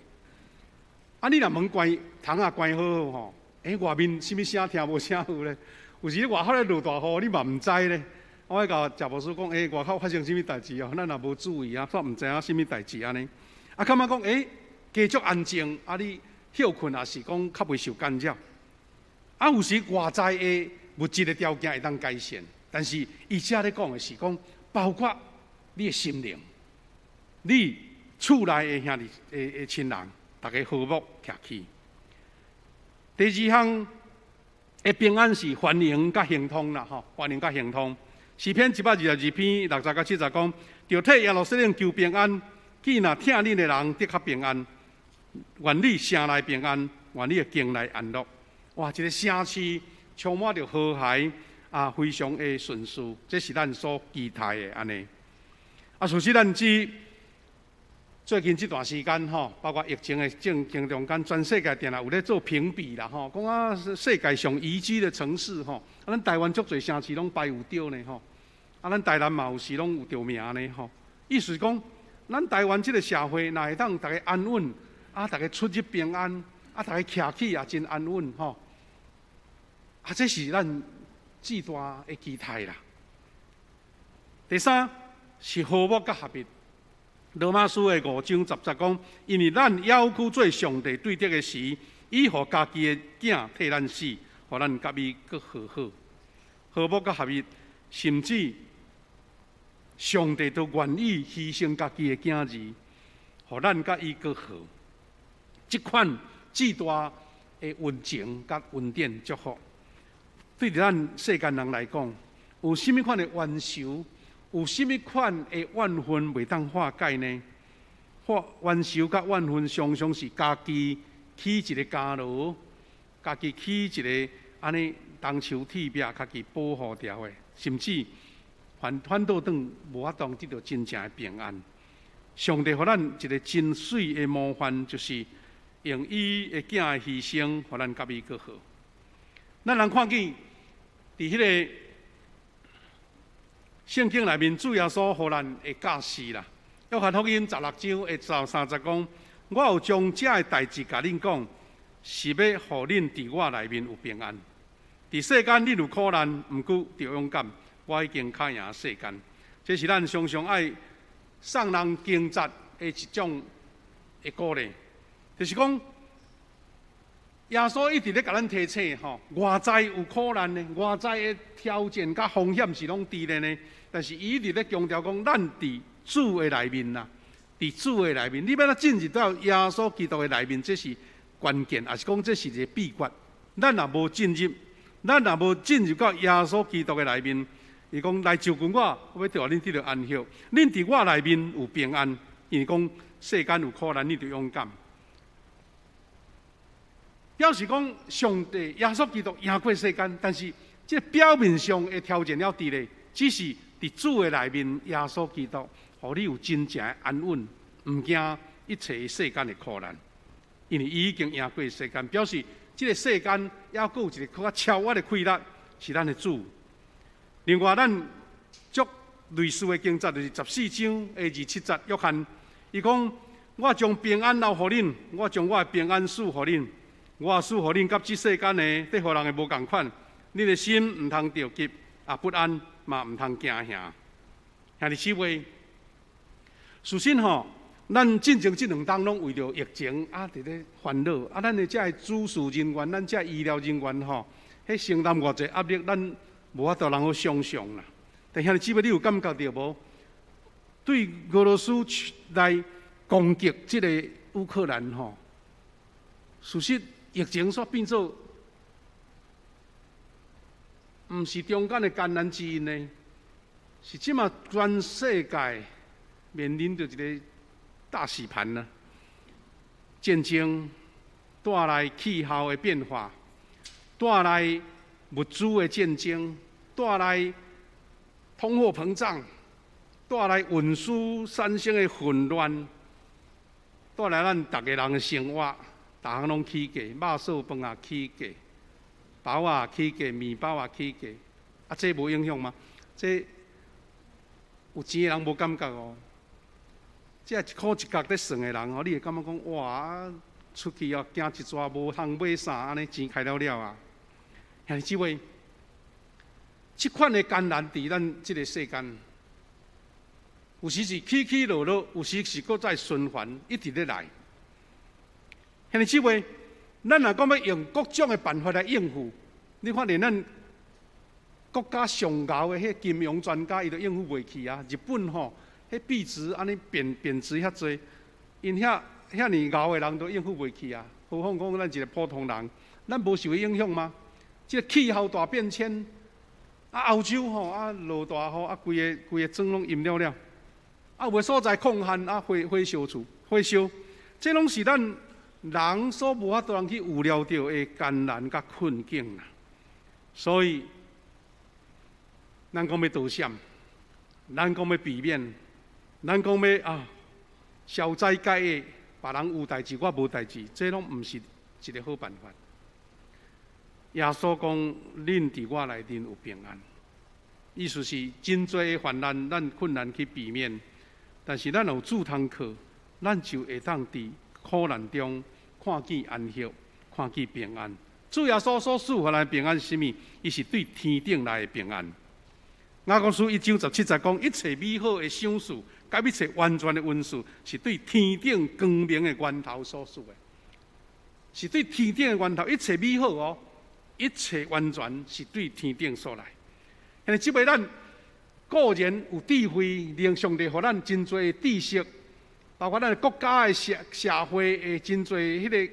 啊，你若門關窗仔關好好吼，欸，外面啥物聲聽無聲有咧？有時外口咧落大雨，你嘛毋知咧。我愛共謝牧師講，欸，外口發生啥物代誌哦？咱也無注意啊，煞毋知影啥物代誌按呢。啊，感覺講，欸，家足安靜，啊，你歇睏也是講較袂受干擾。啊，有時外在的物質的條件會當改善，但是伊遮咧講的是講，包括你的心靈，你厝內的兄弟的親人，逐家和睦徛起。第二項的平安是繁榮佮亨通啦，吼，繁榮佮亨通。詩篇122篇60到70講，著替耶路撒冷求平安，見若疼恁的人得較平安，願你城內平安，願你的境內安樂。哇！這個城市充滿著和諧啊，非常的順遂，這是咱所期待的按呢。啊，事實咱知最近這段時間吼，包括疫情的正經中間，全世界定定有咧做評比啦吼，講啊世界上宜居的城市吼，啊，咱台灣足濟城市攏排有著呢吼，啊，咱台南嘛有時攏有著名呢吼。意思是講，咱台灣這個社會若會當逐家安穩，啊，逐家出入平安，啊，逐家徛起也真安穩吼。啊，這是咱至大的期待啦。第三是和睦佮合一。羅馬書的5章10節講，因為咱猶閣做上帝對敵的時，伊予家己的囝替咱死，予咱佮伊閣和好。和睦佮合一，甚至上帝都願意犧牲家己的囝兒，予咱佮伊閣和。這款至大的溫情佮恩典祝福，對咱世間人來講，有啥物款的冤仇？有啥物款的怨恨袂當化解呢？化冤仇佮怨恨，常常是家己起一個監牢，家己起一個按呢銅牆鐵壁，家己保護牢的，甚至反倒轉無法度得著真正的平安。上帝予咱一個真媠的模範，就是用伊的囝的犧牲，予咱佮伊閣和。咱人看見佇彼個聖經內面，主耶穌予咱的教示啦。約翰福音16章的23節講：我有將這个代誌共恁講，是欲予恁佇我內面有平安。佇世間恁有苦難，毋過著勇敢，我已經敲贏世間。這是咱常常愛送人經節的一種的鼓勵，就是講耶穌一直咧共咱提醒吼，外在有苦難的，外在的挑戰佮風險是攏佇咧呢。但是伊一直咧強調講，咱佇主的內面啦，佇主的內面，你欲按怎進入到耶穌基督的內面，這是關鍵，抑是講這是一個秘訣。咱若無進入，咱若無進入到耶穌基督的內面，伊講來就近我，我欲予恁得著安息。恁佇我內面有平安，因為講世間有苦難，你著勇敢。表示講上帝耶穌基督贏過世間，但是這表面上的挑戰猶佇咧，只是佇主的內面，耶穌基督，予你有真正的安穩，毋驚一切世間的苦難，因為伊已經贏過世間，表示這個世間猶閣有一個較超越的氣力，是咱的主。另外，咱足類似的經節就是14章的27節，約翰伊講：我將平安留予恁，我將我的平安賜予恁。我賜予恁，佮這世間的佇予人的無仝款。恁的心毋通著急，也不安，嘛毋通驚嚇。兄弟姊妹，事實吼，咱進前這兩冬攏為著疫情啊，佇咧煩惱啊，咱的這个主事人員，咱這个醫療人員吼，彼承擔偌濟壓力，咱無法度通好想象啦。但兄弟姊妹，你有感覺著無？對俄羅斯來攻擊這个烏克蘭吼，事實疫情煞變做毋是中間的艱難之一呢，是這馬全世界面臨著一個大洗盤啊！戰爭帶來氣候的變化，帶來物資的戰爭，帶來通貨膨脹，帶來運輸產生的混亂，帶來咱逐个人的生活，逐項攏起價，肉臊飯也起價，包仔也起價，麵包也起價，啊，啊，這無影響嗎？這有錢的人無感覺哦。這一箍一角咧算的人吼，你會感覺講哇，出去哦，行一逝無通買衫，按呢錢開了了啊！兄弟姊妹，這款的艱難佇咱這个世間，有時是起起落落，有時是閣再循環，一直咧來。兄弟姊妹，咱若講欲用各種的辦法來應付，你看連咱國家上𠢕的彼金融專家，伊都應付袂去啊！日本吼，彼幣值按呢貶貶值遐濟，𪜶遐遐爾𠢕的人都應付袂去啊！何況講咱一个普通人，咱無受影響嗎？這个氣候大變遷，啊，歐洲吼啊落大雨，啊規个規个庄攏淹了了，啊有的所在礦旱啊火火燒厝火燒，這攏是咱人所無法度通去預料著的艱難佮困境啦。所以，咱講欲逃險，咱講欲避免，咱講欲啊消災解厄，別人有代誌我無代誌，這攏毋是一个好辦法。耶穌講：恁佇我內面有平安。意思是真濟的患難，咱困難去避免，但是咱有主通靠，咱就會當佇苦難中看見安息，看見平安。主耶穌所賜予咱平安是啥物？伊是對天頂來的平安。雅各書1章17節講：一切美好的賞賜，佮一切完全的恩賜，是對天頂光明的源頭所賜的，是對天頂的源頭。一切美好哦，一切完全是對天頂所來。因為這擺咱個人有智慧，利用上帝予咱真濟的知識，包括咱國家的社社會的真濟彼个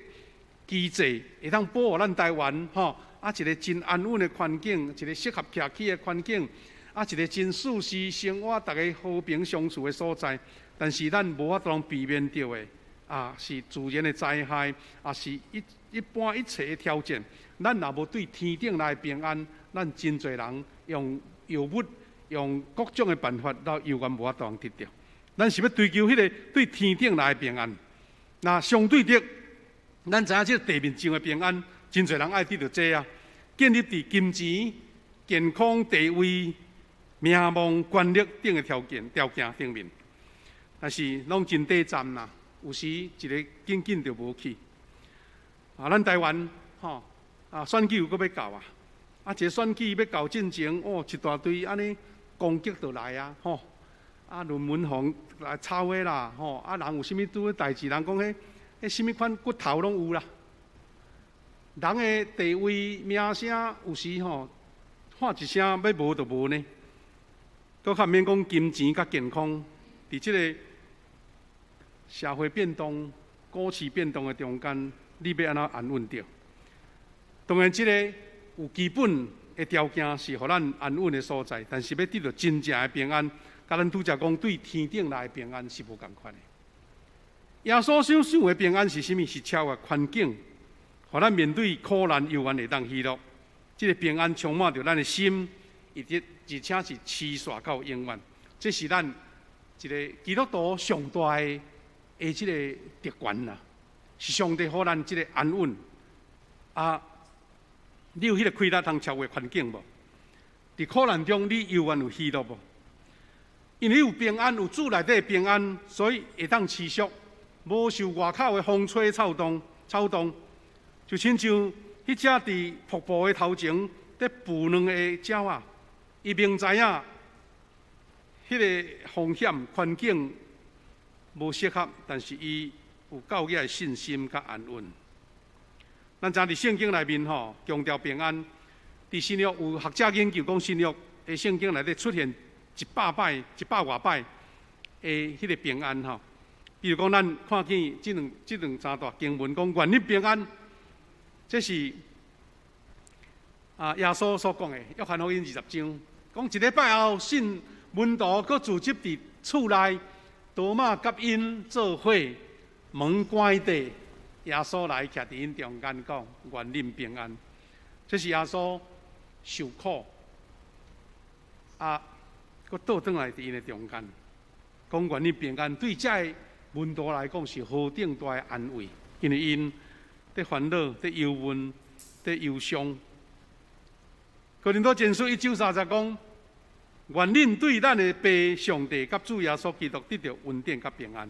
機制，會當保護咱台灣吼，啊一个真安穩的環境，一个適合徛起的環境，啊一个真舒適生活，逐家和平相處的所在。但是咱無法度避免著的，啊是自然的災害，啊是一一般一切的挑戰。咱若無對天頂來平安，咱真濟人用藥物、用各種的辦法，都猶原無法度得著。咱是欲追求彼个對天頂來的平安。那相對的，咱知影這个地面上的平安，真濟人愛得著這啊，建立佇金錢、健康、地位、名望、權力等的條件條件頂面，但是攏真短暫啦。有時一个緊緊就無去。啊，咱台灣吼啊，選舉又閣欲到啊，啊，一个選舉欲到進前，哦，一大堆按呢攻擊就來啊，吼。啊，論文紅來抄的啦，吼！啊，人有啥物拄代誌，人講彼彼啥物款骨頭攏有啦。人的地位名聲有時吼喊一聲欲無就無呢。閣較毋免講金錢佮健康，佇這个社會變動、股市變動的中間，你欲按怎安穩著？當然，這个有基本的條件是予咱安穩的所在，但是欲得著真正的平安，佮咱拄才講對天頂來的平安是無仝款的。耶穌所賞的平安是啥物？是超越環境，予咱面對苦難猶原會當喜樂。這个平安充滿著咱的心，以及而且是持續到永遠。這是咱一个基督徒上大的的這个特權啦，是上帝予咱這个安穩。啊，你有彼个氣力通超越環境無？佇苦難中，你猶原有喜樂無？因為有平安，有主內底的平安，所以會當持續，無受外口的風吹草動，草動就親像彼隻佇瀑布的頭前佇孵卵的鳥仔，伊明知影彼个風險環境無適合，但是伊有夠額的信心佮安穩。咱知影佇聖經內面吼，強調平安。佇新約有學者研究講，新約的聖經內底出現100擺、100外擺的彼个平安吼。比如講，咱看見這兩這兩三段經文講，願你平安，這是啊耶穌所講的。約翰福音20章講，一禮拜後，信門徒閣聚集佇厝內，多馬佮𪜶做伙，門關著，耶穌來徛佇𪜶中間講，願恁平安。這是耶穌受苦啊，閣倒轉來佇𪜶的中間，講願恁平安，對這个門徒來講是何等大的安慰，因為𪜶佇煩惱、佇憂悶、佇憂傷，哥林多前書一章三節講，願恁對咱的父上帝佮主耶穌基督得著恩典佮平安。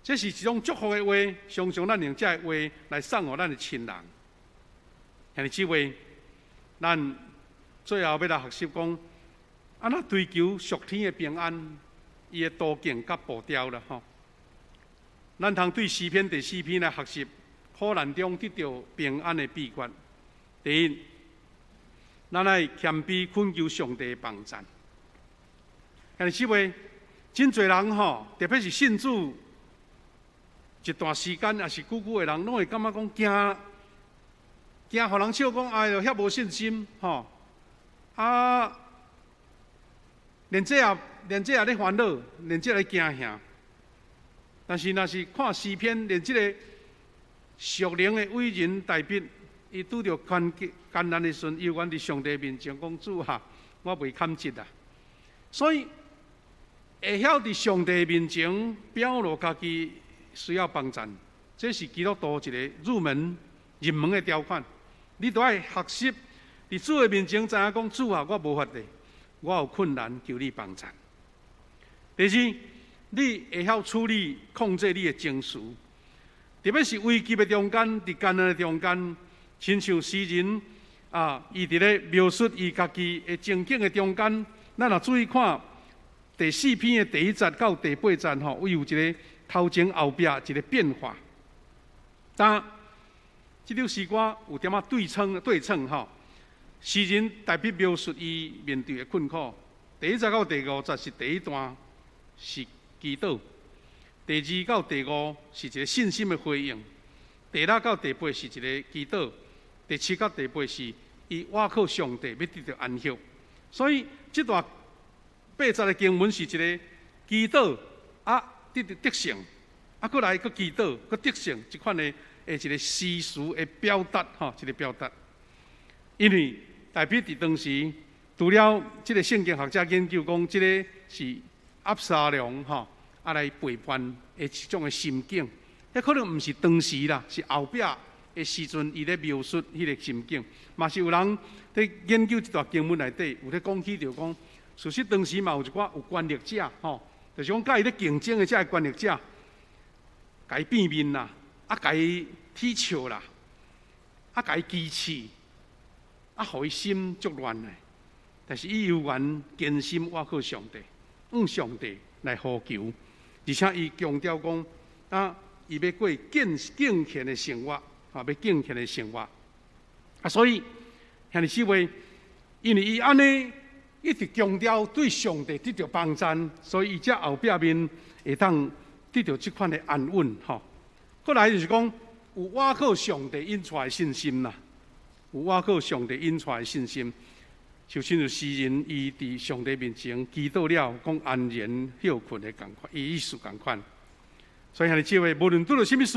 這是一種祝福的話，常常咱用這个話來送予咱的親人。兄弟姊妹，咱最後欲來學習講，按怎追求屬天的平安，伊的途徑佮步調啦吼。咱通對詩篇第四篇來學習苦難中得著平安的秘訣。第一，咱愛謙卑懇求上帝的幫贊。兄弟姊妹，真濟人吼，特別是信主一段時間，抑是久久的人，攏會感覺講驚，驚予人笑講，哎喲，遐無信心吼。啊，連這也咧煩惱，連這咧驚嚇。但是，若是看詩篇，連這个屬靈的偉人大衛，伊拄著艱艱難的時陣，猶原佇上帝面前講：主啊，我袂堪得啊！所以，會曉佇上帝面前表露家己需要幫贊，這是基督徒一个入門的條款。你都愛學習佇主的面前知影講：主啊，我無法度，我有困難，求你幫贊。第二，你會曉處理控制你的情緒，特別是危急的中間，佇艱難的中間，親像詩人啊，伊佇咧描述伊家己的情景的中間，咱若注意看第四篇的第一節到第八節吼，伊有一个頭前後壁一个變化。但這首詩歌有點仔對稱對稱吼，詩人特別描述伊面對的困苦。第一節到第五節是第一段是祈禱，第二到第五是一个信心的回應，第六到第八是一个祈禱，第七到第八是伊倚靠上帝欲得著安息。所以這段八節的經文是一个祈禱啊，得著得勝，啊，閣來閣祈禱，閣得勝，這款的一个詩詞的表達吼，一个表達。因為大衛佇當時，除了這个聖經學者研究講，這个是押沙龍吼啊來背叛的一種的心境，彼可能毋是當時啦，是後壁的時陣，伊咧描述彼个心境。嘛是有人佇研究這段經文內底，有咧講起著講，事實當時嘛有一寡有權力者吼，就是講佮伊咧競爭的這个權力者，共伊變面啦，啊，共伊恥笑啦，啊，共伊歧視，啊，予伊心足亂的。但是伊猶原堅心倚靠上帝，向上帝來呼求，而且伊強調講啊，伊欲過敬敬虔的生活，啊，欲敬虔的生活。啊，所以兄弟姊妹，因為伊按呢一直強調對上帝得著幫贊，所以伊才後壁面會當得著這款的安穩吼。過來就是講有倚靠上帝引出來的信心啦，有倚靠上帝引出來的信心。就親像詩人伊佇上帝面前祈禱了，講安然歇睏的仝款，伊意思仝款。所以兄弟姊妹，無論拄著啥物事，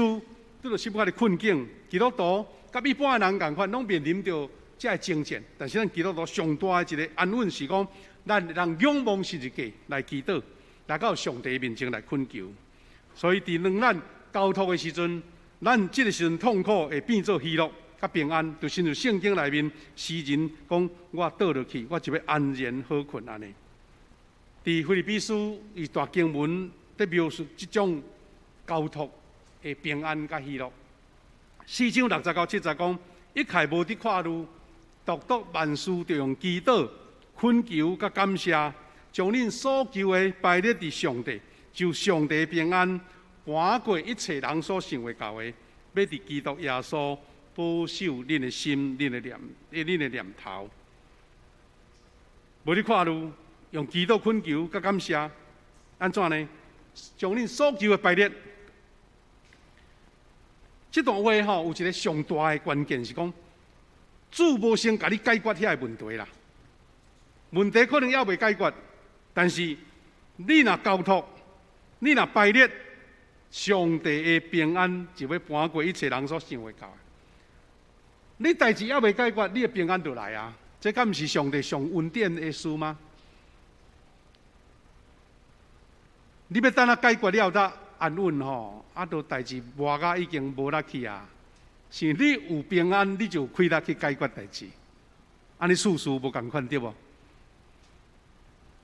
拄著啥物款的困境，基督徒佮一般的人仝款，攏面臨著這个爭戰。但是咱基督徒上大的一个安穩是講，咱人仰望十字架來祈禱，來到上帝面前來懇求。所以佇當咱交託的時陣，咱這个時陣痛苦會變做喜樂佮平安，就親像聖經內面詩人講：我倒落去，我就欲安然好睏按呢。佇腓立比書伊段經文佇描述這種交託的平安佮喜樂。四章六節到七節講，一概無得掛慮，獨獨萬事著用祈禱、懇求佮感謝，將恁所求的擺列佇上帝，就上帝平安，瞞過一切人所想會到的，欲佇基督耶穌保守恁的心、恁的念頭。無咧掛慮，用祈禱懇求佮感謝，按怎呢？將恁所求的擺列。這段話吼，有一个上大的關鍵是講，主無先共你解決遐个問題啦。問題可能猶未解決，但是你若交託，你若擺列，上帝的平安就欲瞞過一切人所想會到的。你代誌猶未解決，你的平安就來啊！這敢毋是上帝上恩典的事嗎？你欲等啊解決了才安穩吼，啊，都代誌磨甲已經無力去啊！是你有平安，你就有氣力去解決代誌。按呢事事無仝款對無？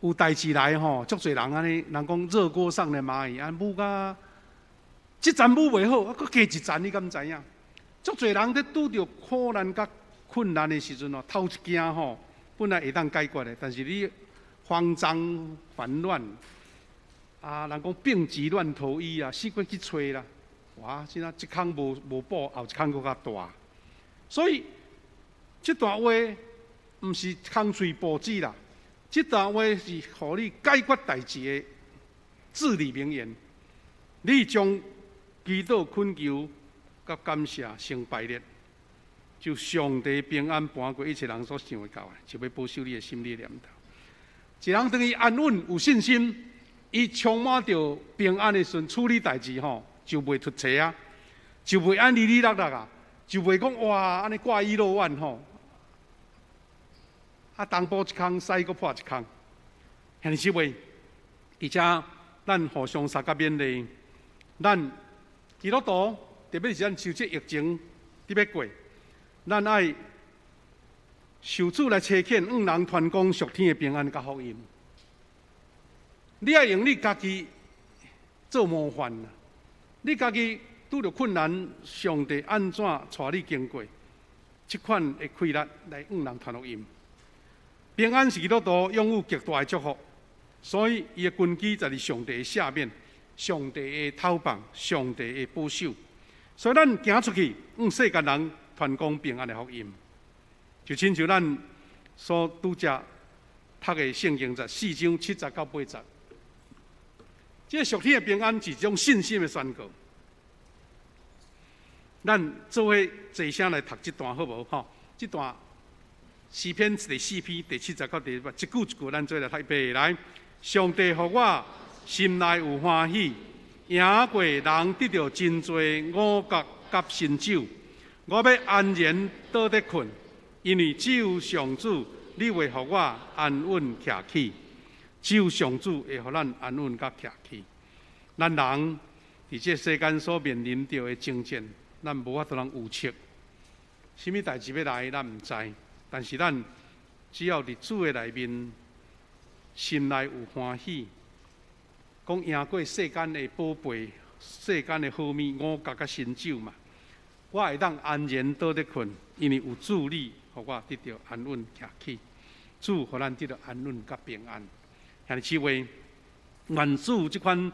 有代誌來吼，足濟人按呢，人講熱鍋上的螞蟻，按舞甲這層舞袂好，啊，閣加一層，你敢知影？足濟人佇拄著苦難佮困難的時陣哦，頭一驚吼，本來會當解決的，但是你慌張煩亂，啊，人講病急亂投醫啊，死過去揣啦，哇，這哪這空無補，後一空閣較大，所以這段話毋是空喙報紙啦。這段話是予你解決代誌的至理名言。你將祈禱懇求佮感謝先排列，就上帝平安搬過一切人所想會到的，就欲保守你的心、你的念頭。一人當伊安穩有信心，伊充滿著平安的時陣，處理代誌吼，就袂出錯啊，就袂按哩哩落落啊，就袂講哇按呢掛一漏萬吼。啊，東補一空，西閣破一空，兄弟姊妹，而且咱互相相佮勉勵，咱基督徒，特別是咱受這疫情佇欲過，咱愛受主來差遣，向人傳講屬天的平安佮福音。你愛用你家己做模範啊！你家己拄著困難，上帝按怎帶你經過，這款的氣力來向人傳福音。平安是基督徒擁有極大的祝福，所以伊的根基在佇上帝的赦免、上帝的透放、上帝的保守。所以咱行出去，向世間人傳講平安的福音，就親像咱所拄才讀的聖經節四章七節到八節。這個屬天的平安是一種信心的宣告。咱做伙齊聲來讀這段好無？吼，這段。詩篇第四篇第七節到第八，一句一句，咱做來讀一遍來。上帝予我心內有歡喜，贏過人得著真濟五穀佮新酒。我欲安然倒咧睏，因為只有上主，你會予我安穩徛起。只有上主會予咱安穩佮徛起。咱人佇這世間所面臨著的爭戰，咱無法度通預測，啥物代誌欲來，咱毋知。但是咱只要佇主的內面，心內有歡喜，講贏過世間的寶貝、世間的好物、五穀佮新酒嘛，我會當安然倒咧睏，因為有主你，予我得著安穩徛起，主予咱得著安穩佮平安。兄弟姊妹，願主這款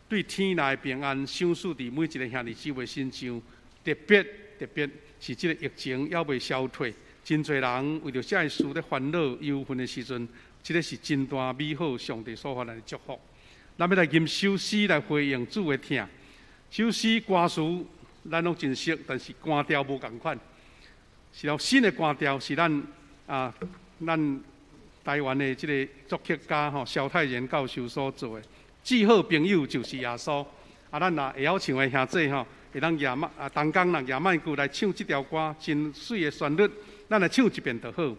對天來的平安，賞賜佇每一个兄弟姊妹身上，特別特別是這个疫情猶未消退。真濟人為著這个事咧煩惱、憂恨的時陣，這个是真大美好上帝所發來的祝福。咱欲來吟首詩來回應主的疼。首詩歌詞咱攏真熟，但是歌調無仝款。是了，新的歌調是咱啊，咱台灣的這个作曲家吼蕭泰然教授所做的。至好朋友就是耶穌。啊，咱若會曉唱的兄弟吼，會當舉麥啊，同工若舉麥克來唱這條歌，真媠的旋律。咱來唱一遍就好。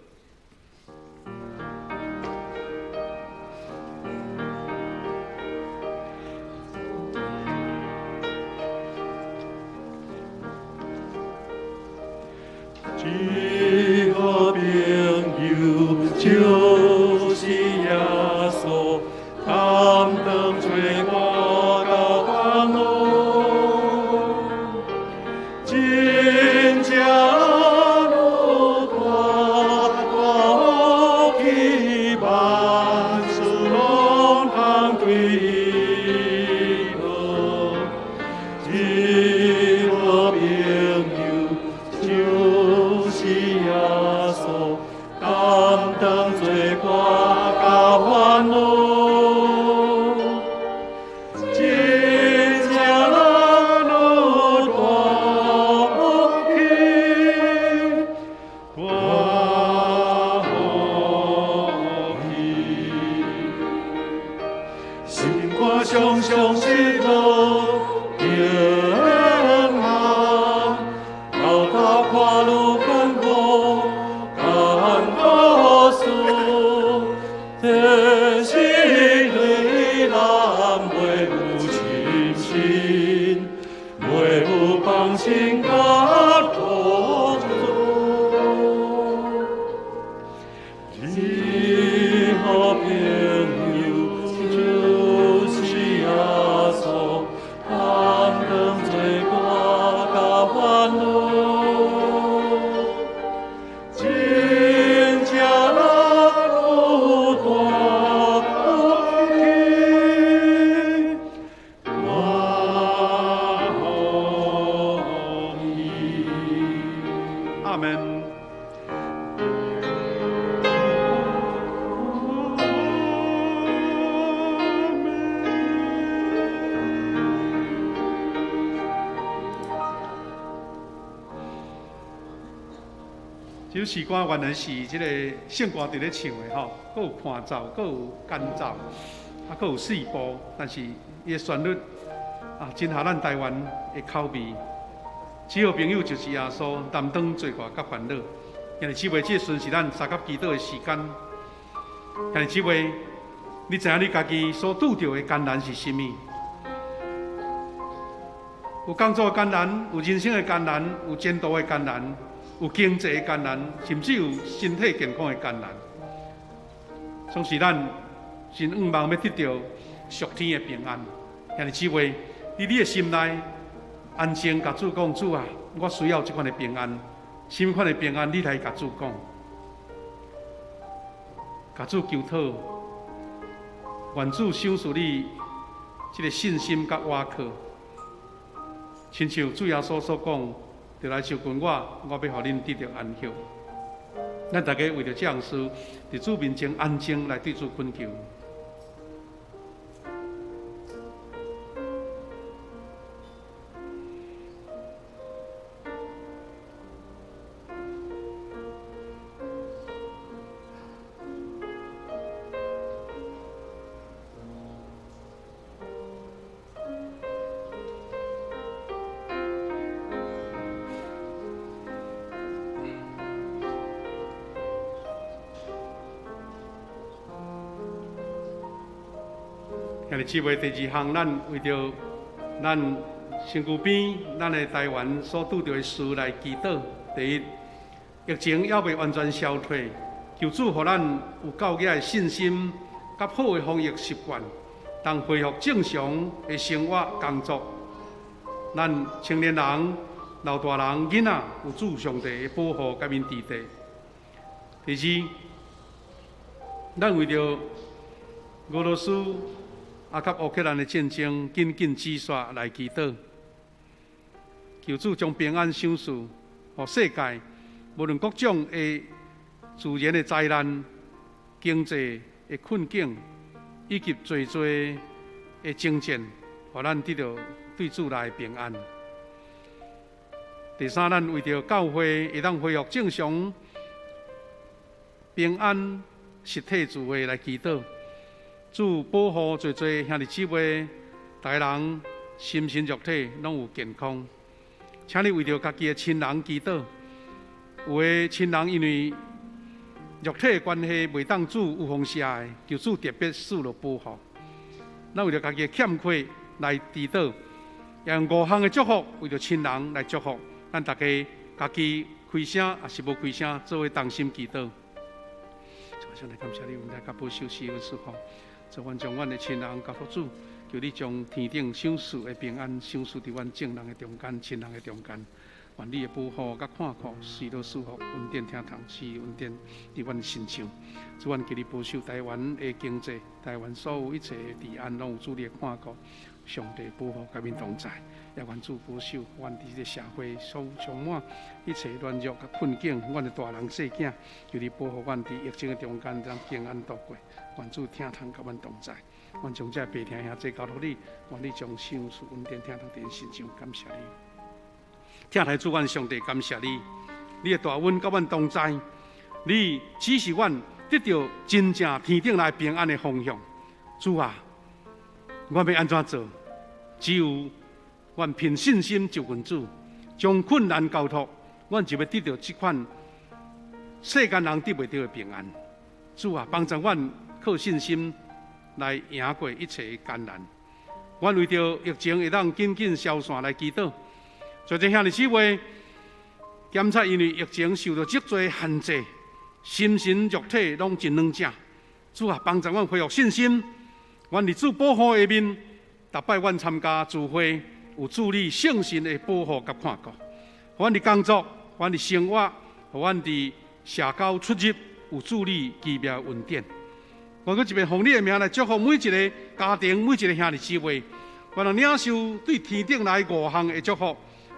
至好朋友就是耶穌，擔當罪我到煩惱，真正。这首诗歌原来是这个圣歌伫咧唱的吼，阁有伴奏，阁有间奏，啊，阁有四部，但是伊的旋律啊，真合咱台湾的口味。只好朋友就是耶稣，担当罪过佮烦恼。兄弟姊妹，这时阵是咱相佮祈祷的时间。兄弟姊妹，你知影你家己所拄著的艰难是啥物？有工作的艰难，有人生的艰难，有前途的艰难，有经济的艰难，甚至有身体健康的艰难。总是咱真向望欲得著属天的平安。兄弟姊妹，伫你的心内安静，共主讲：主啊，我需要这款的平安。什么款的平安？你来共主讲，共主求讨，愿主赏赐你这个信心佮倚靠。亲像主耶稣所讲，就来就近我，我欲予恁得著安息。咱大家为著这项事，伫主面前安静来对主恳求。兄弟姊妹，第二项，咱为著咱身躯边、咱的台湾所拄著的事来祈祷。第一，疫情犹未完全消退，求主予咱有够额的信心，佮好的防疫习惯，当恢复正常的生活工作。咱青年人、老大人、囡仔，有主上帝的保护佮𪜶伫底。第二，咱为著俄罗斯佮乌克兰的战争，紧紧止息来祈祷，求主将平安赏赐予世界，无论各种的自然的灾难、经济的困境，以及济济的征战，予咱得著对主来的平安。第三，咱为著教会会当恢复正常、平安实体聚会来祈祷。主保护济济兄弟姊妹，逐个人心神肉体拢有健康。请你为著家己的亲人祈祷，有的亲人因为肉体的关系袂当主有放射的，求主特别赐落保护。咱为著家己的欠缺来祈祷，用五项的祝福为著亲人来祝福。咱大家家己开声，抑是无开声，做伙同心祈祷。上帝感谢你，恩待佮保守赐福祝福。祝阮将阮的亲人交托主，求你将天顶赏赐的平安赏赐伫阮众人的中间、亲人的中间。愿你的保护佮看顾，赐落赐福，恩典听堂，赐恩典伫阮身上。主，阮求你保守台湾的经济，台湾所有一切的治安，拢有主你的看顾。上帝保护佮阮同在，也愿主保守阮伫这个社会所充满一切软弱佮困境，阮的大人细囝，求你保护阮伫疫情的中间，咱平安度过。愿主疼痛佮阮同在，愿将这白听兄弟交托你，愿你将赏赐恩典疼痛伫𪜶身上，感谢你。疼爱主，阮上帝感谢你，你的大恩佮阮同在，你指示阮得著真正天顶来平安的方向。主啊，我欲按怎做？只有阮凭信心就近主，将困难交托，阮就欲得著这款世间人得袂著的平安。主啊，帮助阮靠信心来赢过一切的艰难。阮为著疫情会当紧紧消散来祈祷。在这兄弟姊妹，检测因为疫情受到足济限制，心神肉体拢真软弱。主啊，帮助阮恢复信心。阮伫主保护下面，逐摆阮参加聚会，有主你圣神的保护佮看顾。阮伫工作，阮伫生活，予阮伫社交出入，有主你奇妙恩典。我阁一遍奉你的名来祝福每一个家庭，每一个兄弟姊妹，愿能领受对天顶来五项的祝福，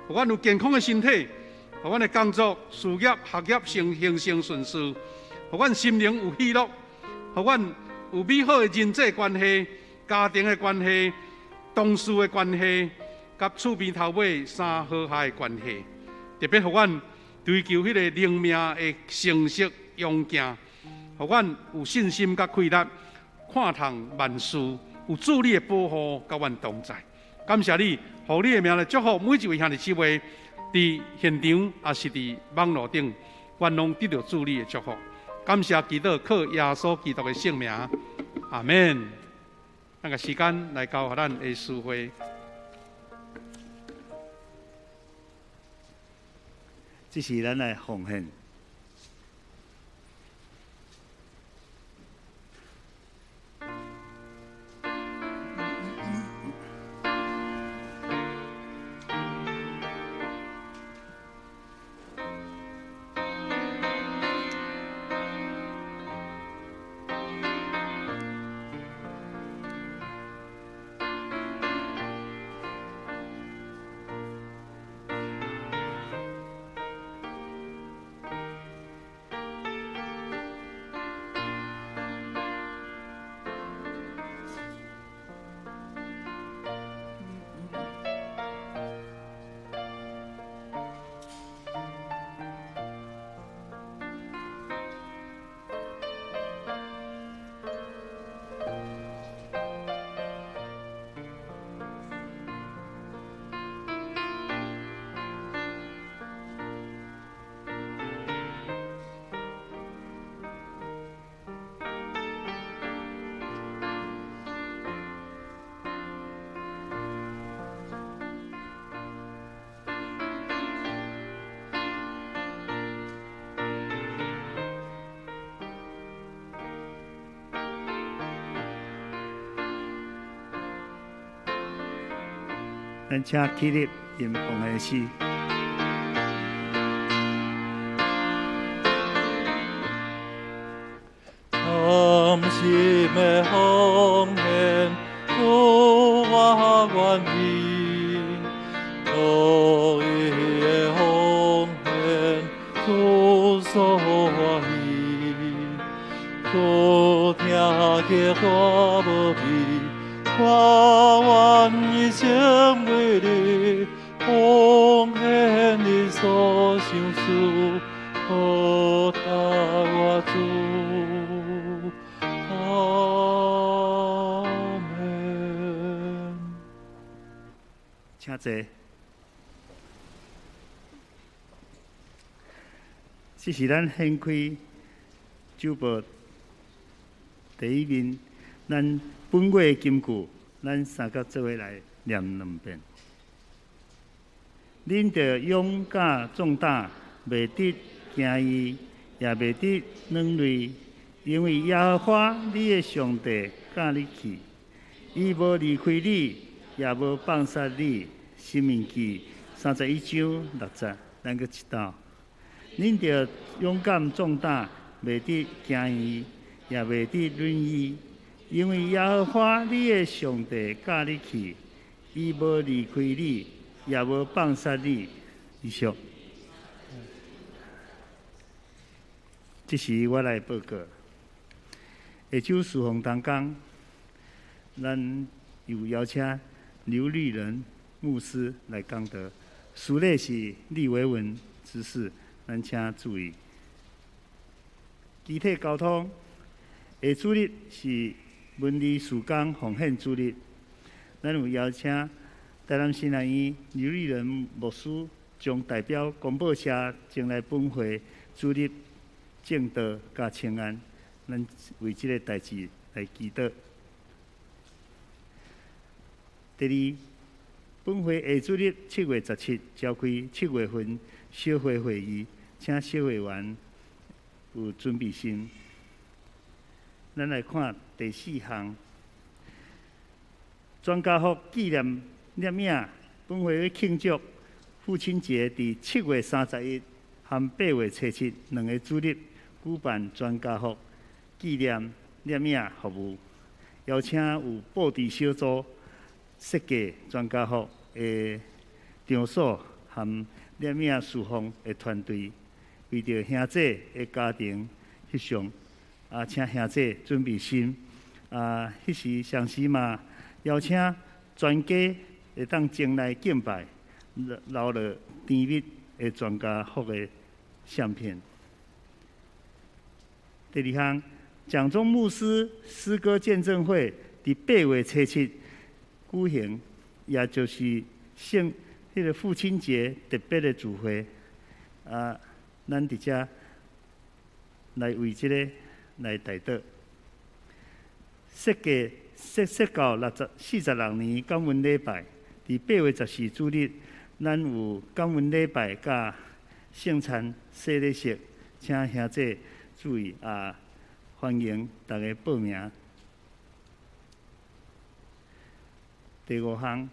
予阮有健康的身体，予阮的工作、事业、学业成兴盛顺遂，予阮心灵有喜乐，予阮有美好的人际关系、家庭的关系、同事的关系，佮厝边头尾三和谐的关系。特别予阮追求彼个灵命的成熟勇健，予阮有信心佮气力，看透万事，有主你的保护佮阮同在。感谢你，予你的名来祝福每一位兄弟姊妹，伫现场抑是伫网路顶，阮拢得著主你的祝福。感谢祈祷靠耶稣基督的圣名，阿们。咱个时间来交予咱的司会。这是咱来奉献。咱请起立，吟奉献诗。甘心的奉献，主我愿意；乐意的奉献，主所欢喜。主听见大无比，我愿一生为你奉献你所赏赐，报答我主。阿们。请坐。这是咱掀开酒报第一面，咱本月的金句，咱三个做伙来念两遍。恁著勇敢壮胆，袂得惊伊，也袂得软弱，因为耶和华你的上帝佮你去，伊无离开你，也无放杀你。申命记31章6节，咱阁一道。恁著勇敢壮胆，袂得惊伊，也袂得软弱，因为耶和华你的上帝佮你去，伊无离开你，也无放杀你。以上。这时我来报告，下周事奉同工，咱有邀请刘立仁牧师来讲道，司礼是李维文执事，咱请注意。机体交通，下主日是文理事工奉献主日，咱有邀请台南神学院刘立仁牧师将代表公报社前来本会主日证道佮请安，咱为这个代志来祈祷。第二，本会下主日7月17召开7月份小会会议，请小会员有准备心。咱来看第四项，全家福纪念摄影，本会庆祝父亲节，伫7月31和8月初7两个主日举办全家福纪念摄影服务，邀请有布置小组设计全家福的场所和摄影事奉的团队，为著兄弟的家庭翕相，请兄弟准备心。彼时同时嘛，邀请全家会当前来敬拜，留落甜蜜的全家福的相片。第二项，蒋中牧师诗歌见证会伫8月初7举行，也就是圣彼个父亲节特别的聚会。啊，咱伫遮来为这个来代祷。设计设设到46年感恩礼拜，伫8月14主日，咱有感恩礼拜佮圣餐洗礼式，请兄弟注意啊，欢迎大家报名。第五项，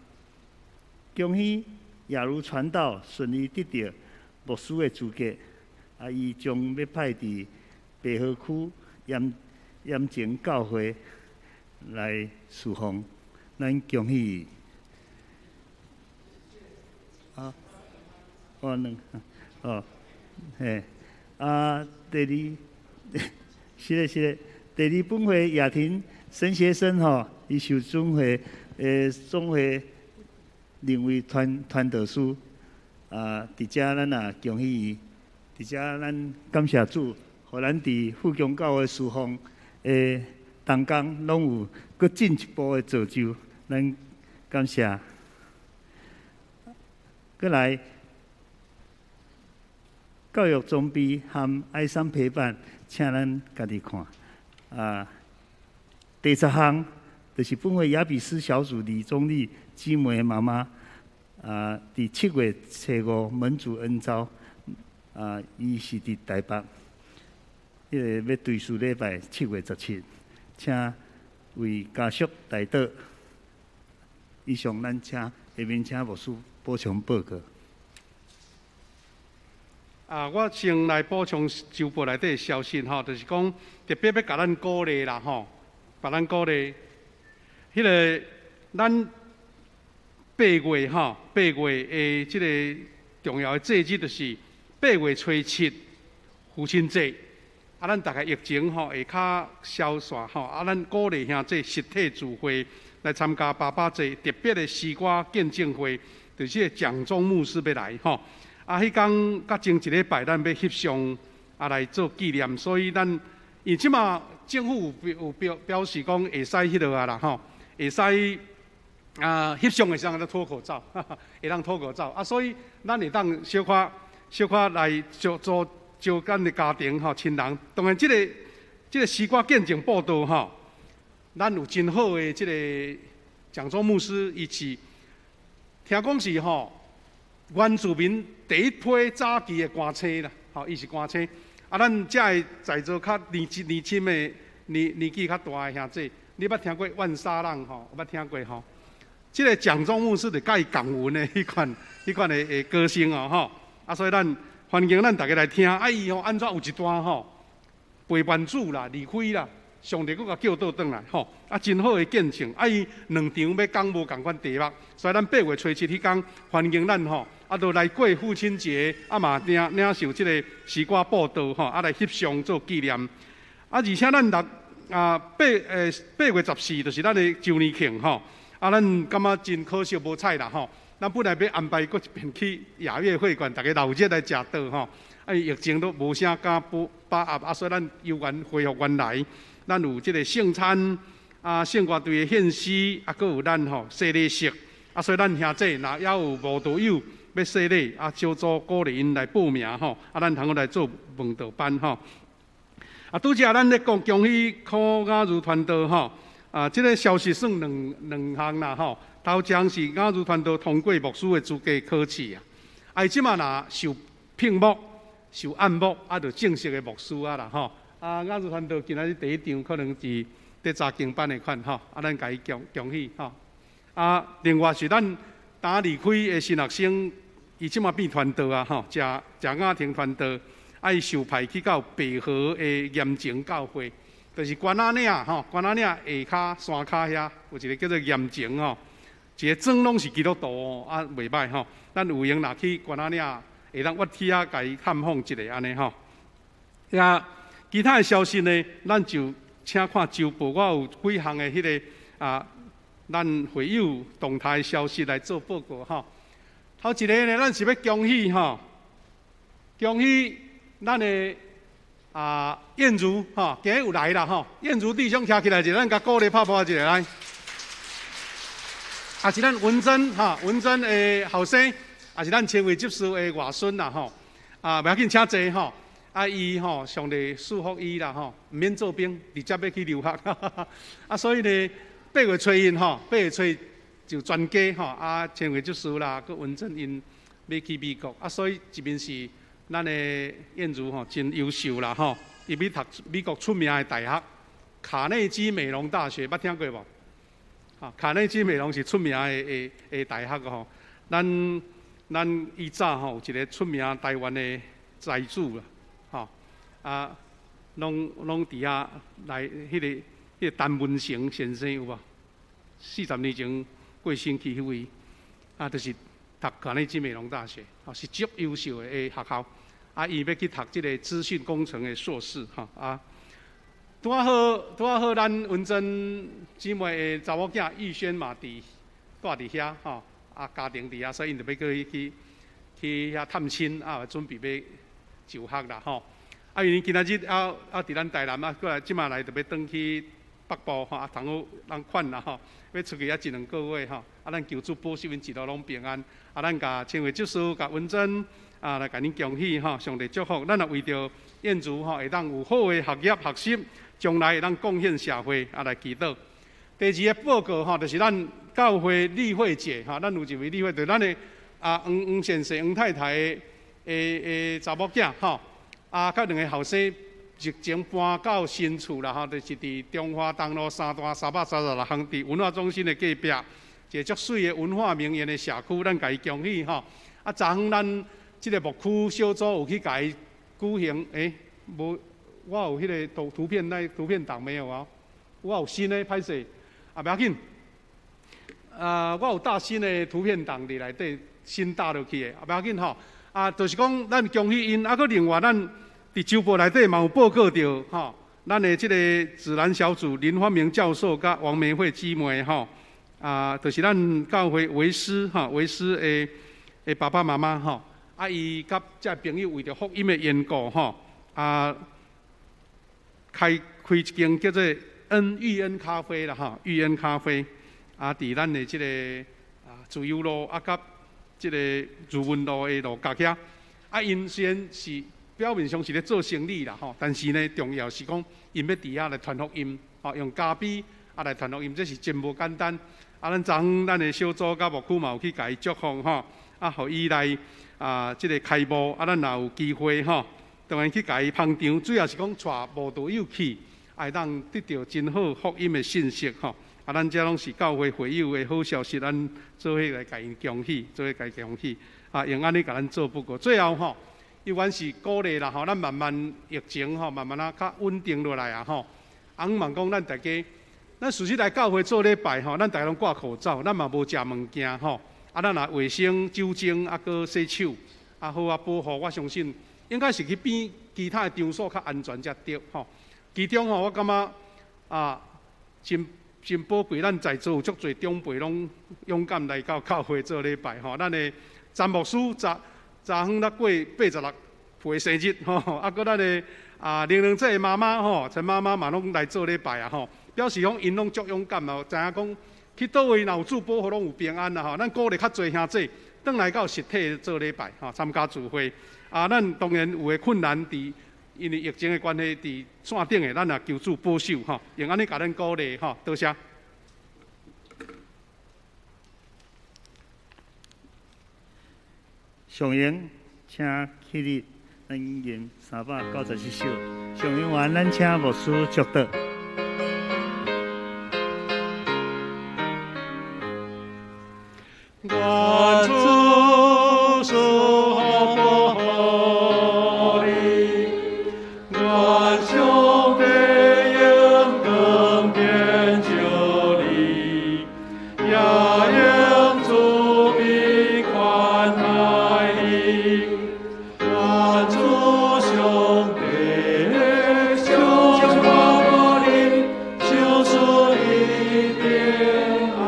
恭喜亚如传道顺利得到牧师的资格，啊，伊将欲派伫白河区盐盐埕教会来侍奉，咱恭喜伊。啊，哦，两，哦，嘿，啊，第二，是的，是的，第二本会雅婷神学生吼，伊受总会总会认为传道师。啊，伫遮咱也恭喜伊，伫遮咱感谢主，予咱伫富强教会侍奉的同工，拢有阁进一步的造就，咱感谢。阁来，教育装备和爱心陪伴，请咱家己看。啊，第十项就是本会雅比斯小组李宗立姊妹妈妈。啊！伫7月初5蒙主恩召，啊，伊是伫台北，彼个欲追思礼拜7月17，请为家属代祷。以上咱请下面请牧师补充报告。啊，我先来补充周报内底的消息吼，就是讲特别欲共咱鼓励啦吼，共咱鼓励，彼个咱。八月吼，八月的这个重要的节日就是8月初7父亲节。啊，咱大概疫情吼会较消散吼，啊，咱鼓励兄弟实体聚会来参加爸爸节特别的诗歌见证会，就是个蒋中牧师欲来吼。啊，彼工佮前一礼拜咱欲翕相啊来做纪念，所以咱因这马政府有表示讲会使彼落啊啦吼，会使。啊，翕相的时阵咧脱口罩，会当脱口罩啊，所以咱会当小可小可来招招招咱的家庭吼亲人。当然，这个诗歌见证报道吼，咱有真好的这个蒋中牧师，伊是听讲是吼原住民第一批早期的歌星啦，吼，伊是歌星。啊，咱遮的在座较年轻年轻的年纪较大的兄弟，你捌听过万沙浪吼？有捌听过吼？这个蒋中牧师就佮伊仝云的彼款的歌声哦吼，啊，所以咱欢迎咱逐家来听。啊，伊吼按怎有一段吼陪伴主啦，离开啦，上帝阁共叫倒转来吼，啊，真好的见证。啊，伊两场欲讲无仝款题目，所以咱8月初7彼工欢迎咱吼，啊，就来过父亲节，啊嘛领受这个诗歌报道吼，啊来翕相做纪念。啊，而且咱六啊八8月14就是咱的周年庆吼。啊，咱感觉真可惜无彩啦吼！咱本来欲安排阁一遍去雅乐会馆，逐家闹热来食桌吼。啊，疫情都无啥敢把握，啊，所以咱犹原恢复原来。咱有这个圣餐，啊，圣歌队的献诗，啊，阁有咱吼洗礼式。啊，所以咱兄弟若犹有慕道友欲洗礼，啊，小组鼓励𪜶来报名吼。啊，咱通好来做慕道班吼。啊，拄才咱咧讲恭喜柯雅如传道吼。啊，这个消息算两项啦吼。头一项是雅如传道通过牧师的资格考试啊，啊，伊这马若受聘牧、受按牧，啊，就正式的牧师啊啦吼。啊，雅如传道今仔日第一场可能是伫查经班的款吼，啊，咱共伊恭喜吼。啊，另外是咱今离开的新学生，伊这马变传道啊吼，郑郑雅婷传道，啊，伊受派去到白河的盐埕教会。就是关仔岭吼，关仔岭下跤山跤遐有一个叫做盐埕吼，一个庄拢是基督徒啊，袂䆀吼。咱有闲若去关仔岭，会当越去遐共伊探访一下按呢吼。遐其他的消息呢，咱就请看周报，我有几项的彼个啊，咱会友动态消息来做报告吼。头一个呢，咱是欲恭喜吼，恭喜咱的燕如吼，今日有來啦吼，燕如弟兄徛起來一下，咱共鼓勵拍破一下來。也是咱文珍吼，文珍的後生，也是咱千惠執事的外孫啦吼。袂要緊，請坐吼。伊吼，上帝賜福伊啦吼，毋免做兵，直接欲去留學。所以呢，8月初一吼，8月初一就全家吼，千惠執事啦，閣文珍𪜶欲去美國。所以一面是咱的燕如吼，真優秀啦吼，伊欲讀美國出名的大學卡內基美隆大學，捌聽過無？卡內基美隆是出名的大學吼。咱以早吼有一個出名台灣的財主啦，吼攏佇遐來彼個陳文成先生有無？40年前過身去彼位，就是讀卡內基美隆大學，是足優秀的學校。伊欲去讀這個資訊工程的碩士，吼。拄仔好，咱文珍姊妹的查某囝玉軒嘛住佇遐，吼。家庭佇遐，所以𪜶就欲過去遐探親，準備欲就學啦，吼。因為今仔日佇咱台南，過來這馬來就欲轉去北部，吼，通好人勸啦，吼，欲出去猶一兩個月，吼。咱求主保守𪜶一路攏平安。咱共千惠執事、共文珍來共恁恭喜，吼，上帝祝福。咱也為著燕如吼，會當有好的學業學習，將來會當貢獻社會，來祈禱。第二个報告吼，就是咱教會麗慧姐吼，咱有一位麗慧，就是咱的黃先生、黃太太的查某囝吼，佮兩個後生日前搬到新厝啦吼，就是佇中華東路三段336巷，佇文化中心的隔壁，一个足媠的文化名園的社區，咱共伊恭喜吼。昨昏咱這个牧區小組有去共伊舉行，無，我有彼个圖片，那圖片檔沒有啊？我有新的，歹勢。袂要緊，我有搭新的圖片檔佇內底新搭落去的，袂要緊吼。就是講咱恭喜𪜶，閣另外咱佇週報內底嘛有報告著吼，咱的這個指南小組林發明教授佮王美惠姊妹吼，就是咱教會維師吼，維師的爸爸媽媽吼，伊佮這朋友為著福音的緣故吼，開一間叫做玉恩咖啡啦吼，玉恩咖啡，佇咱的這個自由路佮這個如文路的路角遐，𪜶雖然是表面上是咧做生意啦吼，但是呢，重要是講𪜶欲佇遐來傳福音，吼，用咖啡來傳福音，這是真無簡單。咱昨昏咱的小組佮牧區嘛有去共伊祝福吼，予伊來這個開幕，咱也有機會吼，當然去共伊捧場，主要是講帶慕道友去。會當得著真好福音的信息吼，咱這攏是教會會友的好消息，咱做伙來共𪜶恭喜，做伙共恭喜，用按呢共咱做報告。最後吼，猶原是鼓勵啦吼，咱慢慢疫情吼，慢慢較穩定落來啊吼。我嘛講咱大家，咱事實來教會做禮拜吼，咱大家攏掛口罩，咱嘛無食物件吼，咱也衛生酒精閣洗手，好啊保護。我相信應該是去比其他的場所較安全才對吼。其中吼，我感覺真寶貴，咱在座有足濟長輩攏勇敢來到教會做禮拜吼。咱的詹牧師昨昏才過86歲生日吼，閣咱的玲玲姐的媽媽吼，陳媽媽嘛攏來做禮拜啊吼，表示講𪜶攏足勇敢哦，知影講去佗位若有主保護，攏有平安啦吼。咱鼓勵較濟兄弟轉來到實體做禮拜吼，參加聚會。咱當然有的困難佇。因為疫情的關係，佇線頂的，咱也求主保守吼，用按呢共咱鼓勵吼，多謝。上英，請起立，咱吟397首。上英完，咱請牧師祝禱。願主賜福予你，願上帝用光顯照你，也用慈悲寬愛你。願主上帝賞賜予你，賞賜你平安。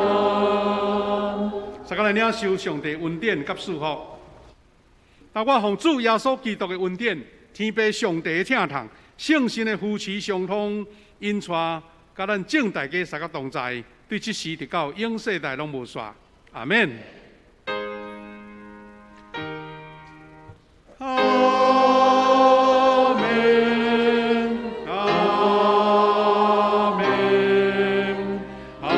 大家來領受上帝恩典佮賜福。但我奉主耶穌基督的恩典、天父上帝的疼痛，聖神的扶持相通，引帶，佮咱眾大家三個同在，對這時直到永世代攏無煞。阿們。阿們，阿們，阿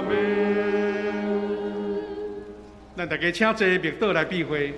們。咱大家請坐，默禱來閉會。